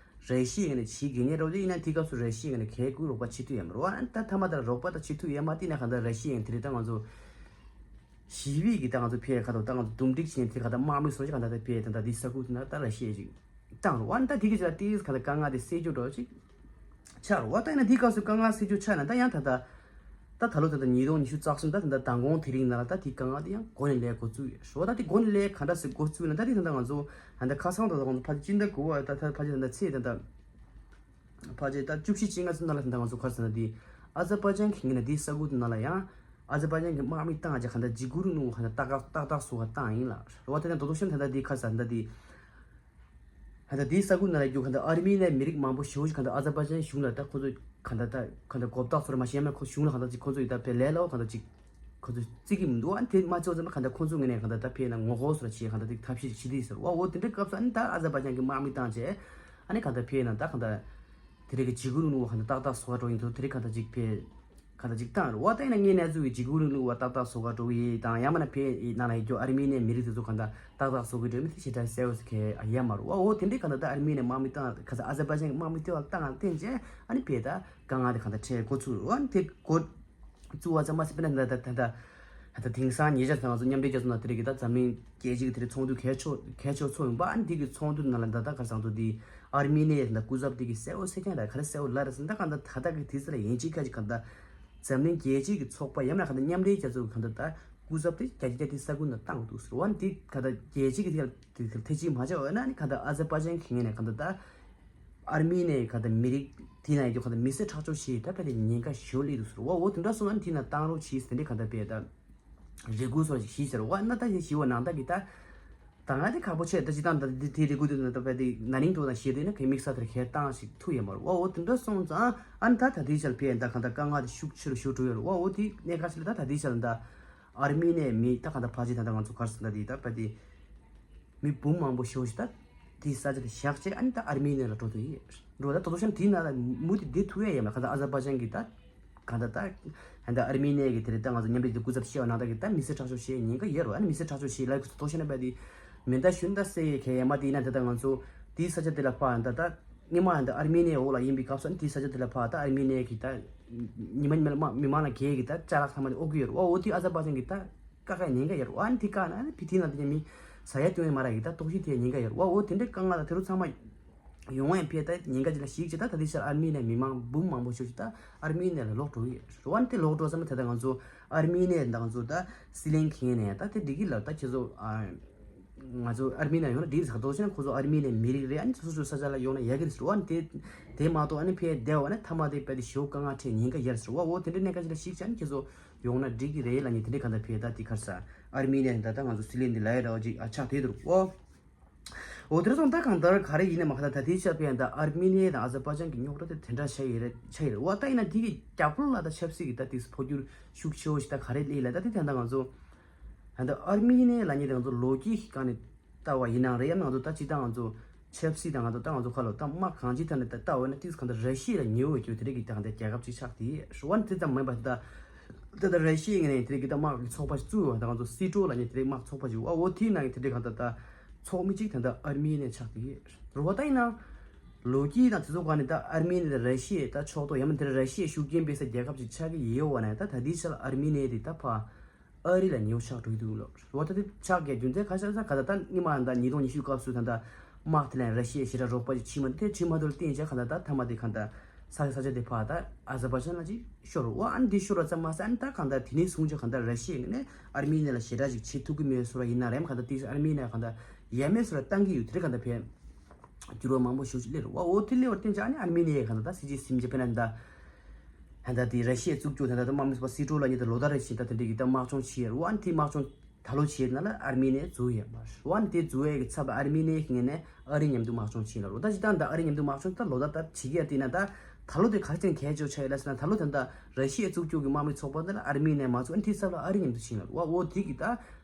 ར་ཤི་ཡ་ནས་བྱེད་དགོས་ངེས་རེད་བ། དེ་ཡིན་ན་དེའི་སྐབས་སུ་ར་ཤི་ཡ་ནས་གལ་ཁུར་རོགས་པ་བྱེད་ཐུབ་ཡ་མ་རེད་བ། ཨ་ནི་ད་མཐའ་མ་ད་རོགས་པ་ད་བྱེད་ཐུབ་ཡ་མ་དེ་ན་གང་ལྟར་ར་ཤི་ཡ་དེ་རེད་ད་ང་ཚོ། ཞི་བའི་གི་ད་ང་ཚོ་ཕེ་ཁ་ཐོག་ད་ང་ཚོ་འདུམ་འགྲིག་བྱས་ནས་དེ་ཁ་ད་དམག་མི་སོགས་ཀྱི་ག་ད་ད་ཕེ་ད་ད་དེ་ས་ཁུལ་དེ་ན་ད་ར་ཤི་ཡ་ཅིག་བཏང་རུ་བ། ད་དེ་གི་ཅིག་ལ་ཏིས་ཁ་ད་དཀའ་ངལ་དེ་སེལ་རྒྱུ་འགྲོ་ཅིག་ཆགས་རུ་བ། ད་ཡིན་ན་དེའི་སྐབས་སུ་དཀའ་ངལ་སེལ་རྒྱུ་ཆགས་ན་ད་ཡང་ད་ད་ད་ད་ལོ་ད་ད་ཉིས་སྟོང་ཉི་ཤུ་རྩ་གསུམ་ད་ད་ད་མདང་དགོང་དེ་རིང་ན་ལ་ད་དེ་དཀའ་ངལ་དེ་ཡང་འགོ་ནས་ལས་འགོ་བཙུགས་ཡོད་རུ་བ། ད་དེ་འགོ་ནས་ལས་ག་འདྲ་སེ་འགོ་བཙུགས་ན་ད་དེ་ད་ད་ང་ཚོ་ད་ད་ཁ་སང་ད་ད་ང་ཚོ་ཕ་ཅིན་ད་གོ་བ་ད་ད་ཕ་ཅིན་ད་ད་ཚེ་ད་ད། ཕལ་ཆེར་ད་བཅུ་བཞི་བཅོ་ལྔ་ཙམ་ནང་ལ་ད་ང་ཚོ་ག་རེ་ཟེར་ན་དེ་ཨ་ཛར་བྷ་ཇན་གྱི་ངོས་ནས་དེའི་ས་ཁུལ་དེ་ནང་ལ་ཡང་ཨ་ཛར་བྷ་ཇན་གྱི་དམག་མི་བཏང་རྗེས་ག་འདྲ་འཇིགས་སྐུལ་རིང་ལུགས་ག་འདྲ་ཏག་ཏག་ཏག་ཏག་བཟོ་བ་བཏང་ཡིན་ལ་རེད་བ། དེ་ནས་རྡོ་རྡོ་ཤམ་ད་ལྟ་དེ་ག་རེ་ཟེར་ད་དེ་ད་ལྟ་དེའི་ས་ཁུལ་ནང་ལ་རྒྱུ་ག་འདྲ་ཨར་མི་ནས་མི་རིགས་མང་པོ་ཞེ་པོ་ཞིག་ག་འདྲ་ཨ་ཛར་བྷ་ཇན་གཞུང་ལ་ད་ཁོ་ཚོ་ག་འདྲ་ད་ག་འདྲ་མགོ་བཏགས་ཚོར་མ་ཤེས་ཡ་མེད། ཁོ་གཞུང་ལ་ག་འདྲ་ཅིག་ཁོ་ཚོ་ཡི་ད་པའི་ལས་སླ་བོ་ག་འདྲ་ཅིག་ཁོ་ཚོས་བརྩི་གི་མི་འདུག་ཨ་དེ་མ་བརྩི་བ་ཙམ་ལ་གང་ལྟར་ཁོ་ཚོའི་ངོས་ནས་གང་ལྟར་ད་ཕེབས་ན་ངོ་རྒོལ་སོགས་བྱེད་གང་ལྟར་དེ་ཐབས་ཤེས་བྱེད་དུས་ཟེར་བ། འོ་དེ་འདྲའི་སྐབས་སུ་ཨ་ནི་ད་ཨ་ཛར་བྷ་ཇན་གྱི་དམག་མི་བཏང་རྗེས་ཨ་ནི་གང་ལྟར་ཕེབས་ན་ད་གང་ལྟར་དེ་རིགས་ཀྱི་འཇིགས་སྐུལ་རིང་ལུགས་པ་གང་ལྟར་ཏག་ཏག་བཟོ་ག་འགྲོ་ཡིན་འདུག་དེ་རིགས་གང་ལྟར་ཅིག་ཕེབས་གང་ལྟར་ཅིག་བཏང་རེད་བ། ད་ཡིན་ན་ངས་གནས་ཚུལ་གྱི་འཇིགས་སྐུལ་རིང་ལུགས་པ་ཏག་ཏག་བཟོ་ག་འགྲོ་གི་ཡིན་དང་ཡང་མིན་ན་ཕེབས་ནང་ལ་ཡོད་རྒྱུ་ཨར་མི་ནའི་མི་རིགས་དེ་ཚོ་གང་ལྟར་ཏག་ཏག་བཟོ་གི་འགྲོ་མི་དེ་ཞེ་དྲག་གསལ་བོ་ཟེར་མཁན་ཡོད་མ་རེད་བ། འོ་དེ་འདྲའི་གང་ལྟར་ད་ཨར་མི་ནའི་དམག་མི་བཏང་གང་ལྟར་ཨ་ཛར་བྷ་ཇན་གྱི་དམག་མི་དེ་བ་བཏང་བསྟན་རྗེས་ཨ་ནི་ཕེབས་ད། དཀའ་ངལ་དེ་གང་ལྟར་འཕྲད་འགོ་ཚུགས་རུང་དེ་འགོ་བཙུགས་པ་ཙམ་མ་ཟད་པ་ན་ད་ད་ད་ད་དེང་སང་ཉེ་ཆར་ཚང་ང་ཚོ་མཉམ་འབྲེལ་རྒྱལ་ཚོགས་ནང་དེ་རིགས་ཀྱི་ད་འཛམ་གླིང་རྒྱལ་སྤྱི་གི་དེ་རིགས་ཚོགས་འདུ་གལ་ཆེ་གལ་ཆེ་ཚོགས་ཡོང་པ། ཨ་ནི་དེ་གི་ཚོགས་འདུ་ནང་ལ་ད་ད་ག་རེ་ཟེར་འདུག་དེ་ཨར་མི་ནི་ཡ་ད་སྐུ་ཚབ་དེ་གི་གསལ་བོ་གསལ་རྐྱང་ད་ག་རེ་གསལ་བོ་ལབ་རེད་ཟེར་ན་ད་གང་ལྟར་ད་ལྟ་གི་དུས་ཚོད་ལ་ཡིན་གཅིག་ཁ་ཅིག་གང་ལྟར་འཛམ་གླིང་རྒྱལ་སྤྱི་གི་ཚོགས་པ་ཡང་ན་གང་ལྟར་མཉམ་འབྲེལ་རྒྱལ་ཚོགས་གི་གང་ལྟར་ད་སྐུ་ཚབ་དེ་རྒྱ་ཆེ་རྒྱ་དེ་ས་ཁུལ་ནང་བཏང་འདུག་ཟེར་བ། ཨ་ནི་དེ་གང་ལྟར་རྒྱལ་སྤྱི་གི་དེ་ག་དེ་དེ་ཐེ་ཅིག་མ་བྱས་པ་ཡིན་ན་ཨ་ནི་གང་ལྟར་ཨ་ཛར་བྷ་ཇན་གི་ངོས་ནས་གང་ལྟར་ད། ཨར་མི་ནའི་གང་ལྟར་མི་རིགས་དེ་ན་ཡོད་རྒྱུ་གང་ལྟར་མི་སེར་ཁྲག་སྦྱོར་བྱེད་ཡས་ད་ཕལ་ཆེར་ཉེན་ཁ་ཞེ་པོ་སླེབས་འདུག་ཟེར་བ། འོ་དེ་འདྲ་སོང་ན་དེ་ན་བཏང་རོགས་བྱེད་ཟེར་དེ་འདྲའི་གང་ལྟར་དཔེ་ད་རེ་སྐུལ་སོགས་ཞིག་བྱས་ཟེར་བ། ཨ་ནི་ད་དེ་ཞི་བ་ནང་ལྟར་གྱི་ད་ད་ང་དེ་ཁག་པོ་ཆེ་ད་ཅི་ད་ད་དེ་དེ་རེ་སྐུལ་དེ་ན་ད་ཕལ་དེ་ན་ནིང་དུ་ན་ཞེ་དེ་ན་གི་དམིགས་བསལ་དེར་ཁྱེར་བཏང་ཞིག་ཐུབ་ཡོད་མ་རེད་བ། འོ་དེ་འདྲ་སོང་ཙང་ཨ་ནི་ད་ད་དེ་ཆར་ཕལ་ད་གང་ལྟར་དཀའ་ངལ་དེ་ཤུགས་ཆེ་རུ་ཞེ་པོ་འགྲོ་ཡོད་རེད་བ། འོ་དེ་གནད་འགག་ཆེ་ལ་ད་ད་དེ་ཆར་ད་ཨར་མི་ནའི་མི་ད་གང་ལྟར་ཕལ་ཆེར་ད་ད་ང་ཚོ་ག་རེ་ཟེར་ད་དེ་ད་ཕལ་དེ། མི་འབུམ་མང་པོ་ཞེ་པོ་ཞིག་ད་ དེའི་ས་ཆ་དེ་བཞག་བྱས་ཨ་ནི་ད་ཨར་མི་ནི་ལ་འགྲོ་འདོད་ཡོད་རེད་བ། ད་དོ་ཤམ་དེའི་ནང་ལ་མུ་མཐུད་བསྡད་ཐུབ་ཡ་ཡོད་མ་རེད། གང་ལྟར་ཨ་ཛར་བྷ་ཇན་གྱི་ད་གང་ལྟར་ད་ཧན་ད་ཨར་མི་ནི་གི་དེ་རེད། ད་ང་ཚོ་མཉམ་འབྲེལ་གྱི་སྐུ་ཚབ་བཤད་པ་ནང་ལྟར་གྱི་ད་མི་སེར་ཁྲག་སྦྱོར་བྱེད་ཉེན་ཁ་ཡོད་རེད་བ། ཨ་ནི་མི་སེར་ཁྲག་སྦྱོར་བྱེད་ལ་དོ་ཤམ་ན་བ་དེ་མེ་མདའ་གཞུ་ན་ད་བསད་ཡས་གལ་ཡོད་མ་རེད། ཡིན་ན་དེ་ད་ང་ཚོ་དེའི་ས་ཆ་དེ་ལ་ཕར་ཧན་ད་ད་སྔོན་མ་ཧན་ད་ཨར་མི་ནི་འོག་ལ་ཡིན་པའི་སྐབས་སུ་ཨ་ནི་དེའི་ས་ཆ་དེ་ལ་ཕར་ད་ཨར་མི་ནི་གི་ད་ཉི་མ་ཉི་མ་ལ་མི་མང་ལ་རྒྱལ་གྱི་ད་ཅ་ལག་ཚང་མ་དེ་དབོར་གྱི་ཡོད་རེད་བ། འོ་དེ་ཨ་ཛར་བྷ་ཇན་གྱི་ད་བཀག་ཡ་ཉེན་ཁ་ཡོད་རེད་བ། ཨ་ནི་དེ་བཀག་ན་ཨ་ནི་ཕི་ཐི་ནང་དེ་མི་ཟ་ཡ་བཏུང་ཡ་མ་རག་གི་ད་དོགས་གཞི་དེ་ཉེན་ཁ་ཡོད་རེད་བ། འོ་དེ་འདྲའི་དཀའ་ངལ་དང་དེ་རུ་ཚང་མ་ཡོང་བའི་ཕྱིར་ད་ཉེན་ཁ་ཅིག་ལ་གཞིགས་བྱས་ད་ད་ལྟའི་ཆར་ཨར་མི་ནི་མི་མང་འབུམ་མང་པོ་ཞིག་ཅིག་ད་ཨར་མི་ནི་ལ་ལོག་འགྲོ་གི་ཡོད་རེད་བ། ཨ་ནི་དེ་ལོག་འགྲོ་ཙམ་ད་ད་ང་ཚོ་ཨར་མི་ནི་ད་ང་ཚོ་ད་སྲིད་བློན་མཁྱེན་ནས་ད་དེ་འགྲིག་གི་ལ་ད་ཁྱེད་ཚོ་ཨ། ང་ཚོ་ཨར་མི་ནི་ཡོང་ན་འགྲིག་རེད་ཟེར། དོ་ཤེ་ན་ཁོ་ཚོ་ཨར་མི་ནི་མི་རིགས་རེད། ཨ་ནི་སོ་སོའི་ས་ཆ་ལ་ཡོང་ན་ཡག་གི་རེད་ཟེར་བ། ཨ་ནི་དེ་དེ་མ་གཏོགས་ཨ་ནི་ཕར་བསྡད་པ་ཨ་ནི་མཐའ་མ་དེ་དཔེ་དེ་ཞེ་པོ་དཀའ་ངལ་འཕྲད་ཉེན་ཁ་ཡོད་རེད་ཟེར་བ། འོ་དེ་འདྲའི་གནད་འགག་ཅིག་ལ་གཞིགས་བྱས་ཨ་ནི་ཁྱེད་ཚོ་ཡོང་ན་འགྲིག་གི་རེད་ལབ་ནི་དེ་འདྲའི་གང་ལྟར་ཕར་ད་དེ་ག་རེ་ཟེར་ཨར་མི་ནི་ད་ད་ང་ཚོ་སྲིད་བློན་འདི་ལབ་ཡ་འདྲ་བ་ཅིག་ཨ་ཆགས་བསྡད་འདུག་འོ་འོ་དེ་རེད་སོང་། ད་གང་ལྟར་ག་རེ་ཡིན་ན་མ་ཁ་ད་ད་དེའི་ཆར་ཕར་ད་ཨར་མི་ནི་དང་ཨ་ཛར་བྷ་ཇན་གྱི་རྙོག་དྲ་དེ་དེ་འདྲ་ཆགས་ཡོད་རེད་ཆགས་ཡོད་རེད་བ། ད་ཡིན་ན་དེ་གི་རྒྱབ་ལོགས་ལ་ད་ཆབ་སྲིད་ཀྱི་ད་དེ་འཕོ་འགྱུར་ཤུགས་ཆེ་བོ་ཞིག་ད་ག་རེ་སླེབས་ལ་ད་དེ་ད་ད་ང་ཚོ་ད་ད་ཨར་མི་ནི་ལབ་ནི་ད་ང་ཚོ་ལོ་རྒྱུས་ཀྱི་སྒང་ནས་ལྟ་བ་ཡིན་ནའང་རེད། ཡང་ང་ཚོ་ད་སྤྱིར་བཏང་ང་ཚོ་ཆབ་སྲིད་དང་ང་ཚོ་ད་ང་ཚོ་ཁ་ལོ་ད་དམག་གང་ཅིའི་ཐད་ནས་ད་ལྟ་བ་ཡིན་ན་ཏིས་གང་ལྟར་ར་ཤི་ཡ་ལ་ཉེ་བོ་ཡོད་རྒྱུ་དེ་རིགས་ཀྱི་ད་གང་ལྟར་རྒྱལ་ཁབ་ཅིག་ཆགས་དེ་རུ་བ་ནི་དེ་ཙམ་མིན་པ་ད་ད་ད་ར་ཤི་ཡའི་ངོས་ནས་དེ་རིགས་ཀྱི་ད་དམག་གི་ཚོགས་པ་ཞིག་བཙུགས་ཡོད་པ་ད་ང་ཚོ་སི་ཀྲོ་ལབ་ནི་དེ་རིགས་དམག་ཚོགས་པ་ཞིག་ཡོད་ཨ། འོ་དེའི་ནང་གི་དེ་རིགས་གང་ལྟར་ད་ཚོགས་མི་གཅིག་ད་ལྟ་ཨར་མི་ནི་ཆགས་དེ་རུ་བ་ད་ཡིན་ན་ལོ་རྒྱུས་དང་དེ་ཚོ་སྒང་ནས་ད་ཨར་མི་ནི་ད་ར་ཤི་ཡའི་ད་ཕྱོགས་གཏོགས་ཡང་མིན་དེ་ར་ཤི་ཡའི་ཤུགས་རྐྱེན་སྤེལ་ས་རྒྱལ་ཁབ་ཅིག་ཆགས་ཀྱི་ཡོད་པ་ན་ད་ད་ལྟའི་ཆར་ཨར་མི་ནི་དེ་ད་ཕར་ཨ་རི་ལ་ཉེ་བོ་ཆགས་འགྲོ་གི་འདུག་ལོ། རོ་ད་དེ་ཆགས་ཀྱི་རྒྱུ་མཚན་ཁ་ཤས་ས་ག་ད་ད་སྔོན་མ་ད་ཉིས་སྟོང་ཉི་ཤུ་སྐབས་སུ་ད་ད་དམག་དེ་ལ་ར་ཤི་ཡའི་ཞེ་དྲག་རོགས་པ་ཅིག་བྱེད་མ་འདུག་དེ་བྱེད་མ་འདུག་ལ་བརྟེན་བྱས་ག་ད་ད་མཐའ་མ་དེ་ག་ད་ས་ས་ཆ་དེ་ཕར་ད་ཨ་ཟར་བྷ་ཇན་ལ་ཅིག་ཤོར་བ། ཨ་ནི་དེ་ཤོར་བ་ཙམ་མ་ཟད་ཨ་ནི་ད་ག་ད་དེ་ནས་བཟུང་བྱས་ག་ད་ར་ཤི་ཡའི་ངོས་ནས་ཨར་མི་ནི་ལ་ཞེ་དྲག་ཅིག་བྱེད་ཐུབ་ཀྱི་མེད་ཟེར་བ་ཡིན་ན་རེད། ག་ད་དེ་ཨར་མི་ནི་ག་ད་ཡ་མེད་ཟེར་བ་བཏང་གི་ཡོད་དེ་རེད། ག་ད་ཕར་འགྱུར་བ་མང་པོ་ཞིག་སླེབས་རེད་བ། འོ་དེ་སླེབས་པར་བརྟེན་བྱས་ཨ་ནི་ཨར་མི་ནི་ཡའི་ག་ད་ད་སྲིད་ཇུས་ཟིན་བྱས་དཔེར་ན་ད། ད་ལྟ་དེ་ར་ཤི་ཡའི་བཙུགས་རྒྱུ་ད་ལྟ་དམག་མི་ཚོགས་པ་སི་ཀྲོ་ལབ་མཁན་དེ་ལོ་ལྟར་རེ་བཞིན་ད་དེ་འདྲའི་གི་ད་དམག་སྦྱོང་བྱེད་རེད་བ། ཨ་ནི་དེ་དམག་སྦྱོང་ད་ལོ་བྱེད་ན་ལ་ཨར་མི་ནི་འཛུལ་ཡོད་པ་རེད་བ། ཨ་ནི་དེ་འཛུལ་ཡས་ཀྱི་ཚབ་ཨར་མི་ནི་གི་ངོས་ནས་ཨ་རི་མཉམ་དུ་དམག་སྦྱོང་བྱེད་ལ་རོ། ད་ཅི་ད་ད་ཨ་རི་མཉམ་དུ་དམག་སྦྱོང་ད་ལོ་ལྟར་ད་བྱེད་ཀྱི་ཡ་དེ་ན་ད་ད་ལོ་དེ་ག་རེ་བྱས་གལ་ཆེ་བོ་ཆགས་ཡོད་ལ་ཟེར་ན་ད་ལོ་དེ་ད་ར་ཤི་ཡའི་བཙུགས་རྒྱུ་གི་དམག་མི་ཚོགས་པ་དེ་ལ་ཨར་མི་ནི་མ་བཙུགས། ཨ་ནི་དེ་ཚབ་ལ་ཨ་རི་མཉམ་དུ་ཕྱིན་ལ་རོ། འོ་དེ་གི་ད་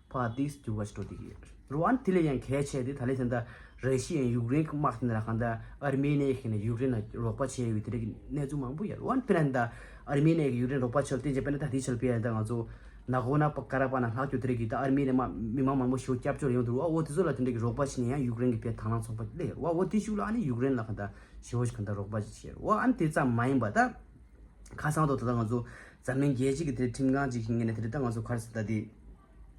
ཕར་དེ་འགྱུར་བ་ཞིག་འགྲོ་དེ་གི་རེད་རོ། ཨ་ནི་དེ་ལས་ཡང་གལ་ཆེ་དེ་ད་ལས་དེ་ད་ར་ཤི་ཡའི་ཡུཀ་རེན་གི་དམག་དེ་ནས་གང་ལྟར་ཨར་མི་ནི་ཡའི་ནས་ཡུཀ་རེན་ལ་རོགས་པ་བྱས་ཡོད་དེ་རིགས་གནས་ཚུལ་མང་པོ་ཡོད་རེད་བ། དཔེར་ན་ད་ཨར་མི་ནི་ཡའི་ཡུཀ་རེན་རོགས་པ་བྱས་བསྟན་བྱས་དཔེར་ན་ད་དེ་ཆར་དཔེར་ན་ད་ང་ཚོ་ན་གོ་ན་པ་ཀ་ར་པ་ན་ལྷག་རྒྱུ་དེ་རིགས་ཀྱི་ད་ཨར་མི་ནི་མ་མི་མང་མང་པོ་ཞིག་སྐྱབས་བཅོལ་ཡོང་འདུག་བ། འོ་དེ་ཚོ་ལ་དེ་འདྲ་གི་རོགས་པ་བྱས་ནས་ཡང་ཡུཀ་རེན་གི་དཔེ་དང་བླངས་ཚོགས་པ་སླེབས་ཡོད་རེད་བ། འོ་དེ་ཤུགས་ལ་ཨ་ནི་ཡུཀ་རེན་ལ་གང་ལྟར་ཞེ་བོ་ཞིག་གང་ལྟར་རོགས་པ་ཅིག་བྱས་རེད་བ། ཨ་ནི་དེ་ཙམ་མ་ཡིན་པ་ད། ཁ་སང་དུ་ད་ལྟ་ང་ཚོ་འཛམ་གླིང་རྒྱལ་སྤྱི་གི་དེ་ཁྲིམས་ཁང་ཅིག་གི་ངོས་ནས་དེ་རེད། ད་ང་ཚོ་ག་རེ་ཟེར་ད་དེ་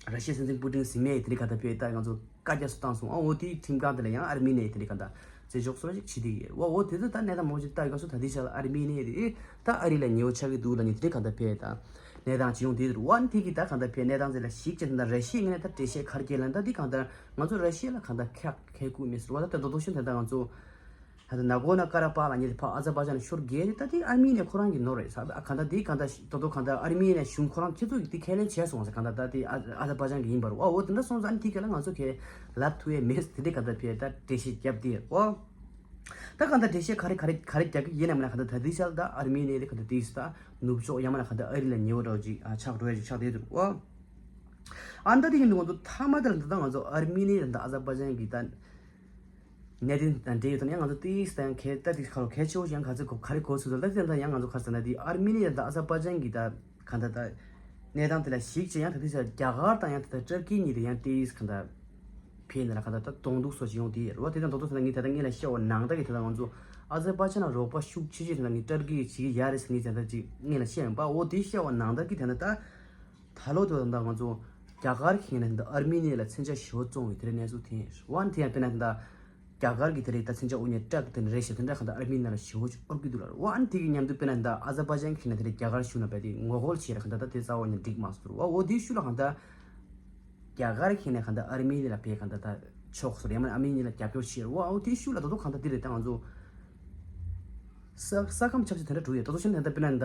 ར་ཤི་ཡའི་སྲིད་འཛིན་པུ་ཏིན་ཟིན་མེད་དེ་རིགས་ག་ད་ཕེ་ད་ང་ཚོ་བཀའ་རྒྱ་སུ་བཏང་སོང་ཨ། འོ་དེའི་ཁྲིམས་ཁང་དེ་ལ་ཡང་ཨར་མི་ནི་ཡའི་དེ་རིགས་ག་ད་རྩད་འཇོག་སོ་ར་ཅིག་བྱེད་དེ་ཡོད་བ། འོ་དེ་ཚོ་ད་གནས་སྟངས་མང་པོ་ཅིག་ལྟ་ཡོད་སྐབས་སུ་ད་དེ་ཆ་ལ་ཨར་མི་ནི་ཡའི་དེ་ད་ཨ་རི་ལ་ཉེ་བོ་ཆགས་ཀྱི་འདུག་ལ་ནི་དེ་རིགས་ག་ད་ཕེ་ད་གནས་སྟངས་ཅིག་ཡོང་དེ་རུ་ཨ་ནི་དེ་གི་ད་ག་ད་ཕེ་གནས་སྟངས་དེ་ལ་གཞིགས་བྱས་ད་ར་ཤི་ཡའི་ངོས་ནས་ད་འགྲེལ་བཤད་ག་རེ་བརྒྱབ་ལ་ད་དེ་གང་ལྟར་ང་ཚོ་ར་ཤི་ཡ་ལ་གང་ལྟར་ཁག་ཁེ་ཁུག་མེད་ཟེར་བ། ད་ད་དོ་དོ་ཤོད་ད་ད་ང་ཚོ་ད་ལྟ་ན་གོ་ན་ཀ་ར་པ་ལབ་མཁན་དེ་ཕར་ཨ་ཛར་བྷ་ཇན་ལ་ཤོར་བརྒྱབ་རེད། ད་དེ་ཨར་མི་ནི་ཁོ་རང་གི་ནོར་རེད་ཟེར། ཨ་གང་ལྟར་དེ་གང་ལྟར་ད་དོ་གང་ལྟར་ཨར་མི་ནི་གཞུང་ཁོ་རང་ཁྱེད་ཚོ་གི་དེ་ཁས་ལེན་བྱས་སོང་ཟེར། གང་ལྟར་ད་དེ་ཨ་ཨ་ཛར་བྷ་ཇན་གི་ཡིན་པ་རེད་བ། འོ་དེ་འདྲ་སོང་ཙང་ཨ་ནི་དེ་ག་ལ་ང་ཚོ་ཁས་ལབ་ཐུབ་ཡས་མེད་དེ་འདྲ་གང་ལྟར་ཕེ་ད་འགྲེལ་བཤད་བརྒྱབ་དེ་རེད་བ། ད་གང་ལྟར་འགྲེལ་བཤད་ག་རེ་ག་རེ་ག་རེ་རྒྱག་གི་ཡིན་ནམ་ན་གང་ལྟར་ད་དེ་ཆ་ལ་ད་ཨར་མི་ནི་དེ་གང་ལྟར་དེ་ད་ནུབ་ཕྱོགས་ཡང་མ་ན་གང་ལྟར་ཨ་རི་ལ་ཉེ་བོ་འདྲ་བོ་ཅིག་ཆགས་འགྲོ་ཡས་ཅིག་ཆགས་བསྡད་འདུག་བ། ཨ་ནི་ད་དེ་ཡིན་དུས་ང་ཚོ་མཐའ་མ་དེ་ལ་འདི་ད་ང་ཚོ་ཨར་མི་ནི་ད་ཨ་ཛར་བྷ་ཇན་གི་ད་གནད་དོན་དང་འབྲེལ་ཡོད་དང་ཡང་ང་ཚོ་ཏིས་དང་གལ་ད་ཏིས་ཁ་ལོ་གལ་ཆེ་བོ་ཡང་ག་ཚོད་གོ་ག་རེ་གོ་ཚུལ་དང་ད་དེ་ད་ཡང་ང་ཚོ་ག་རེ་ཟེར་ན་དེ་ཨར་མི་ནི་ད་ཨ་ཛར་བྷ་ཇན་གི་ད་ག་ད་ད་གནས་སྟངས་དེ་ལ་གཞིགས་བྱས་ཡང་ད་ཏིས་རྒྱ་གར་དང་ཡང་ད་ད་ཏུར་ཀི་གཉིས་དེ་ཡང་ཏིས་ག་ད་ཕེ་ནི་ལ་ག་ད་ད་གདོང་ཐུག་སོགས་ཅིག་ཡོང་དེ་རེད་བ། དེ་དང་དོ་དོ་ད་ངས་ད་ད་ངས་ལ་བཤད་བ་ནང་ད་གི་ད་ད་ང་ཚོ་ཨ་ཛར་བྷ་ཇན་ལ་རོགས་པ་ཤུགས་ཆེ་ཆེ་ད་ད་ངས་ཏུར་ཀི་གི་བྱེད་ཀྱི་ཡ་རེད་ཟེར་ངས་ད་ད་ཅིག་ངས་ལ་བཤད་ཡོང་པ། འོ་དེ་བཤད་བ་ནང་ད་གི་ད་ད་ད། ད་ལོ་དེ་ད་ང་ཚོ་རྒྱ་གར་གྱི་ངོས་ནས་ད་ཨར་མི་ནི་ལ་མཚོན་ཆ་ཞེ་པོ་བཙོང་བའི་དེ་འདྲའི་གནས་ཚུལ་ཐོན་ཡོད་རེད་བ། དེ་ཡང་དཔེར་ན་ད་རྒྱ་གར་གྱི་དེ་རིགས་ད་མཚོན་ཆ་དབོར་མཁན་ཊག་དེ་འདྲ་རེད་ཤག་དེ་འདྲ་གང་ལྟར་ཨར་མི་ནི་ལ་ཞེ་པོ་ཅིག་དབོར་གྱི་འདུག་ལ་རེད་བ། དེ་གི་མཉམ་དུ་དཔེར་ན་ད་ཨ་ཛར་བྷ་ཇན་གྱི་ངོས་ནས་དེ་འདྲ་རྒྱ་གར་གཞུང་ལ་བས་དེ་ངོ་རྒོལ་བྱས་རེད། གང་ལྟར་ད་དེ་རྩ་བ་ནས་འགྲིག་མ་སོང་རེད་བ། འོ་དེའི་ཤུལ་ལ་གང་ལྟར་རྒྱ་གར་གྱི་ངོས་ནས་གང་ལྟར་ཨར་མི་ནི་ལ་བས་གང་ལྟར་ད་ཕྱོགས་སུ་རེད་མ་ཨར་མི་ནི་ལ་རྒྱབ་སྐྱོར་བྱས་རེད་བ། འོ་དེའི་ཤུལ་ལ་ད་དུང་གང་ལྟར་དེ་རེད་ད་ང་ཚོ་ས་ས་ཁམས་ཆབ་སྲིད་དེ་འདྲ་འགྲོ་ཡོད། ད་དུང་ཤིན་ད་ལྟ་དཔེར་ན་ད་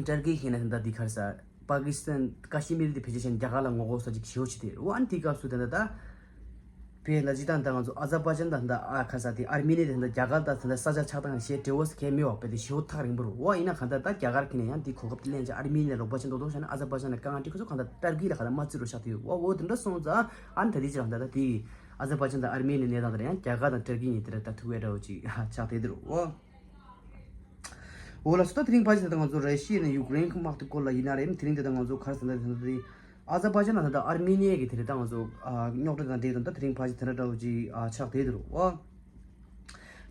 ཏུར་ཀི་གི་ངོས་ནས་ད་འདི་ག་རེ་ཟེར། པ་ཀི་སི་ཐན་ཀ་ཤི་མིར་དེ་ཕལ་ཆེར་རྒྱ་གར་ལ་ངོ་རྒོལ་ས་ཅིག་ཞེ་པོ་ཅིག་དེ་རེད་བ། ཨ་ནི་དེའི་སྐབས་སུ་དེ་འདྲ་ད་བས་ད་ཅི་ད་ད་ང་ཚོ་ཨ་ཛར་བྷ་ཇན་དང་ད་ཨ་ཁ་ས་དེ་ཨར་མི་ནི་དེ་འདྲ་རྒྱ་གར་དང་དེ་འདྲ་ས་ཆ་ཆགས་སྟངས་ཞེ་འབྲེལ་བ་ཟེར་མཁན་མེད་པ་བས་དེ་ཞེ་པོ་ཐག་རིང་པོ་རེད་བ། ཡིན་ན་གང་ལྟར་ད་རྒྱ་གར་གྱི་ནས་ཡང་དེ་གོ་སྐབས་དེ་ལེན་ཅིག་ཨར་མི་ནི་ལ་རོགས་པ་བྱེད་མདོག་མདོག་བྱས་ན་ཨ་ཛར་བྷ་ཇན་ལ་དཀའ་ངལ་འཕྲད་ཁོ་ཚོ་གང་ལྟར་ཏུར་ཀི་ལ་གང་ལྟར་མ་བརྩི་རོགས་ཤག་དེ་ཡོད་བ། འོ་དེ་འདྲ་སོང་ཙང་ཨ་ནི་ད་དེ་ཅི་ད་ད་དེ་ ཨ་ཛར་བྷ་ཇན་དང་ཨར་མེ་ནི་གནས་སྟངས་དེ་ལ་ཡང་རྒྱ་གར་དང་ཏུར་ཀི་གཉིས་དེ་ལ་ད་ཐུག་པའི་འདྲ་བོ་ཅིག་ཆགས་བསྡད་འདུག་འོ། འོ་ལགས་སོ། ད་དེ་རིང་ཕལ་ཆེར་ད་ང་ཚོ་ར་ཤི་ཡ་ནས་ཡུཀ་རེན་གྱི་དམག་དེ་སྐོར་ལ་ཡིན་ན་རེད། དེ་རིང་དེ་ད་ང་ཚོ་ག་རེ་ཟེར་ན་དེ་ད་དེ་ཨ་ཛར་བྷ་ཇན་དང་ད་ཨར་མེ་ནི་ཡ་གི་དེ་རིང་ད་ང་ཚོ་ཨ་རྙོག་དྲ་དང་འབྲེལ་དང་ད་དེ་རིང་ཕལ་ཆེར་དེ་འདྲ་འདྲ་བོ་ཅིག་ཨ་ཆགས་བསྡད་འདུག་འོ།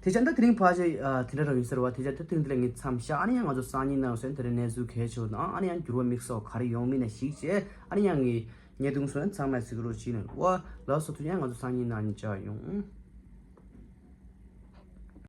དེ་ཆ་ད་དེ་རིང་ཕལ་ཆེར་ཨ་དེ་འདྲ་འདྲ་བོ་ཡིན་ཟེར་བ། དེ་ཆ་ད་དེ་རིང་དེ་ལ་ངས་མཚམས་བཞག་ཨ་ནི་ཡང་ང་ཚོ་སང་ཉིན་ནང་སོན་དེ་རིང་གནས་ཚུལ་གལ་ཆེ་བ་དང་ཨ་ནི་ཡང་འགྱུར་བ་དམིགས་བསལ་ག་རེ་ཡོང་མིན་ན་ཞིག་བྱས་ཨ་ནི་ཡང་ངས་བརྙན་ཐུང་སོན་ཚང་མ་གཟིགས་རོགས་བྱེད་ནས་འོ་ལགས་སོ། ཐུགས་རྗེ་ཆེ། ང་ཚོ་སང་ཉིན་ནང་ནས་མཇལ་ཡོང་།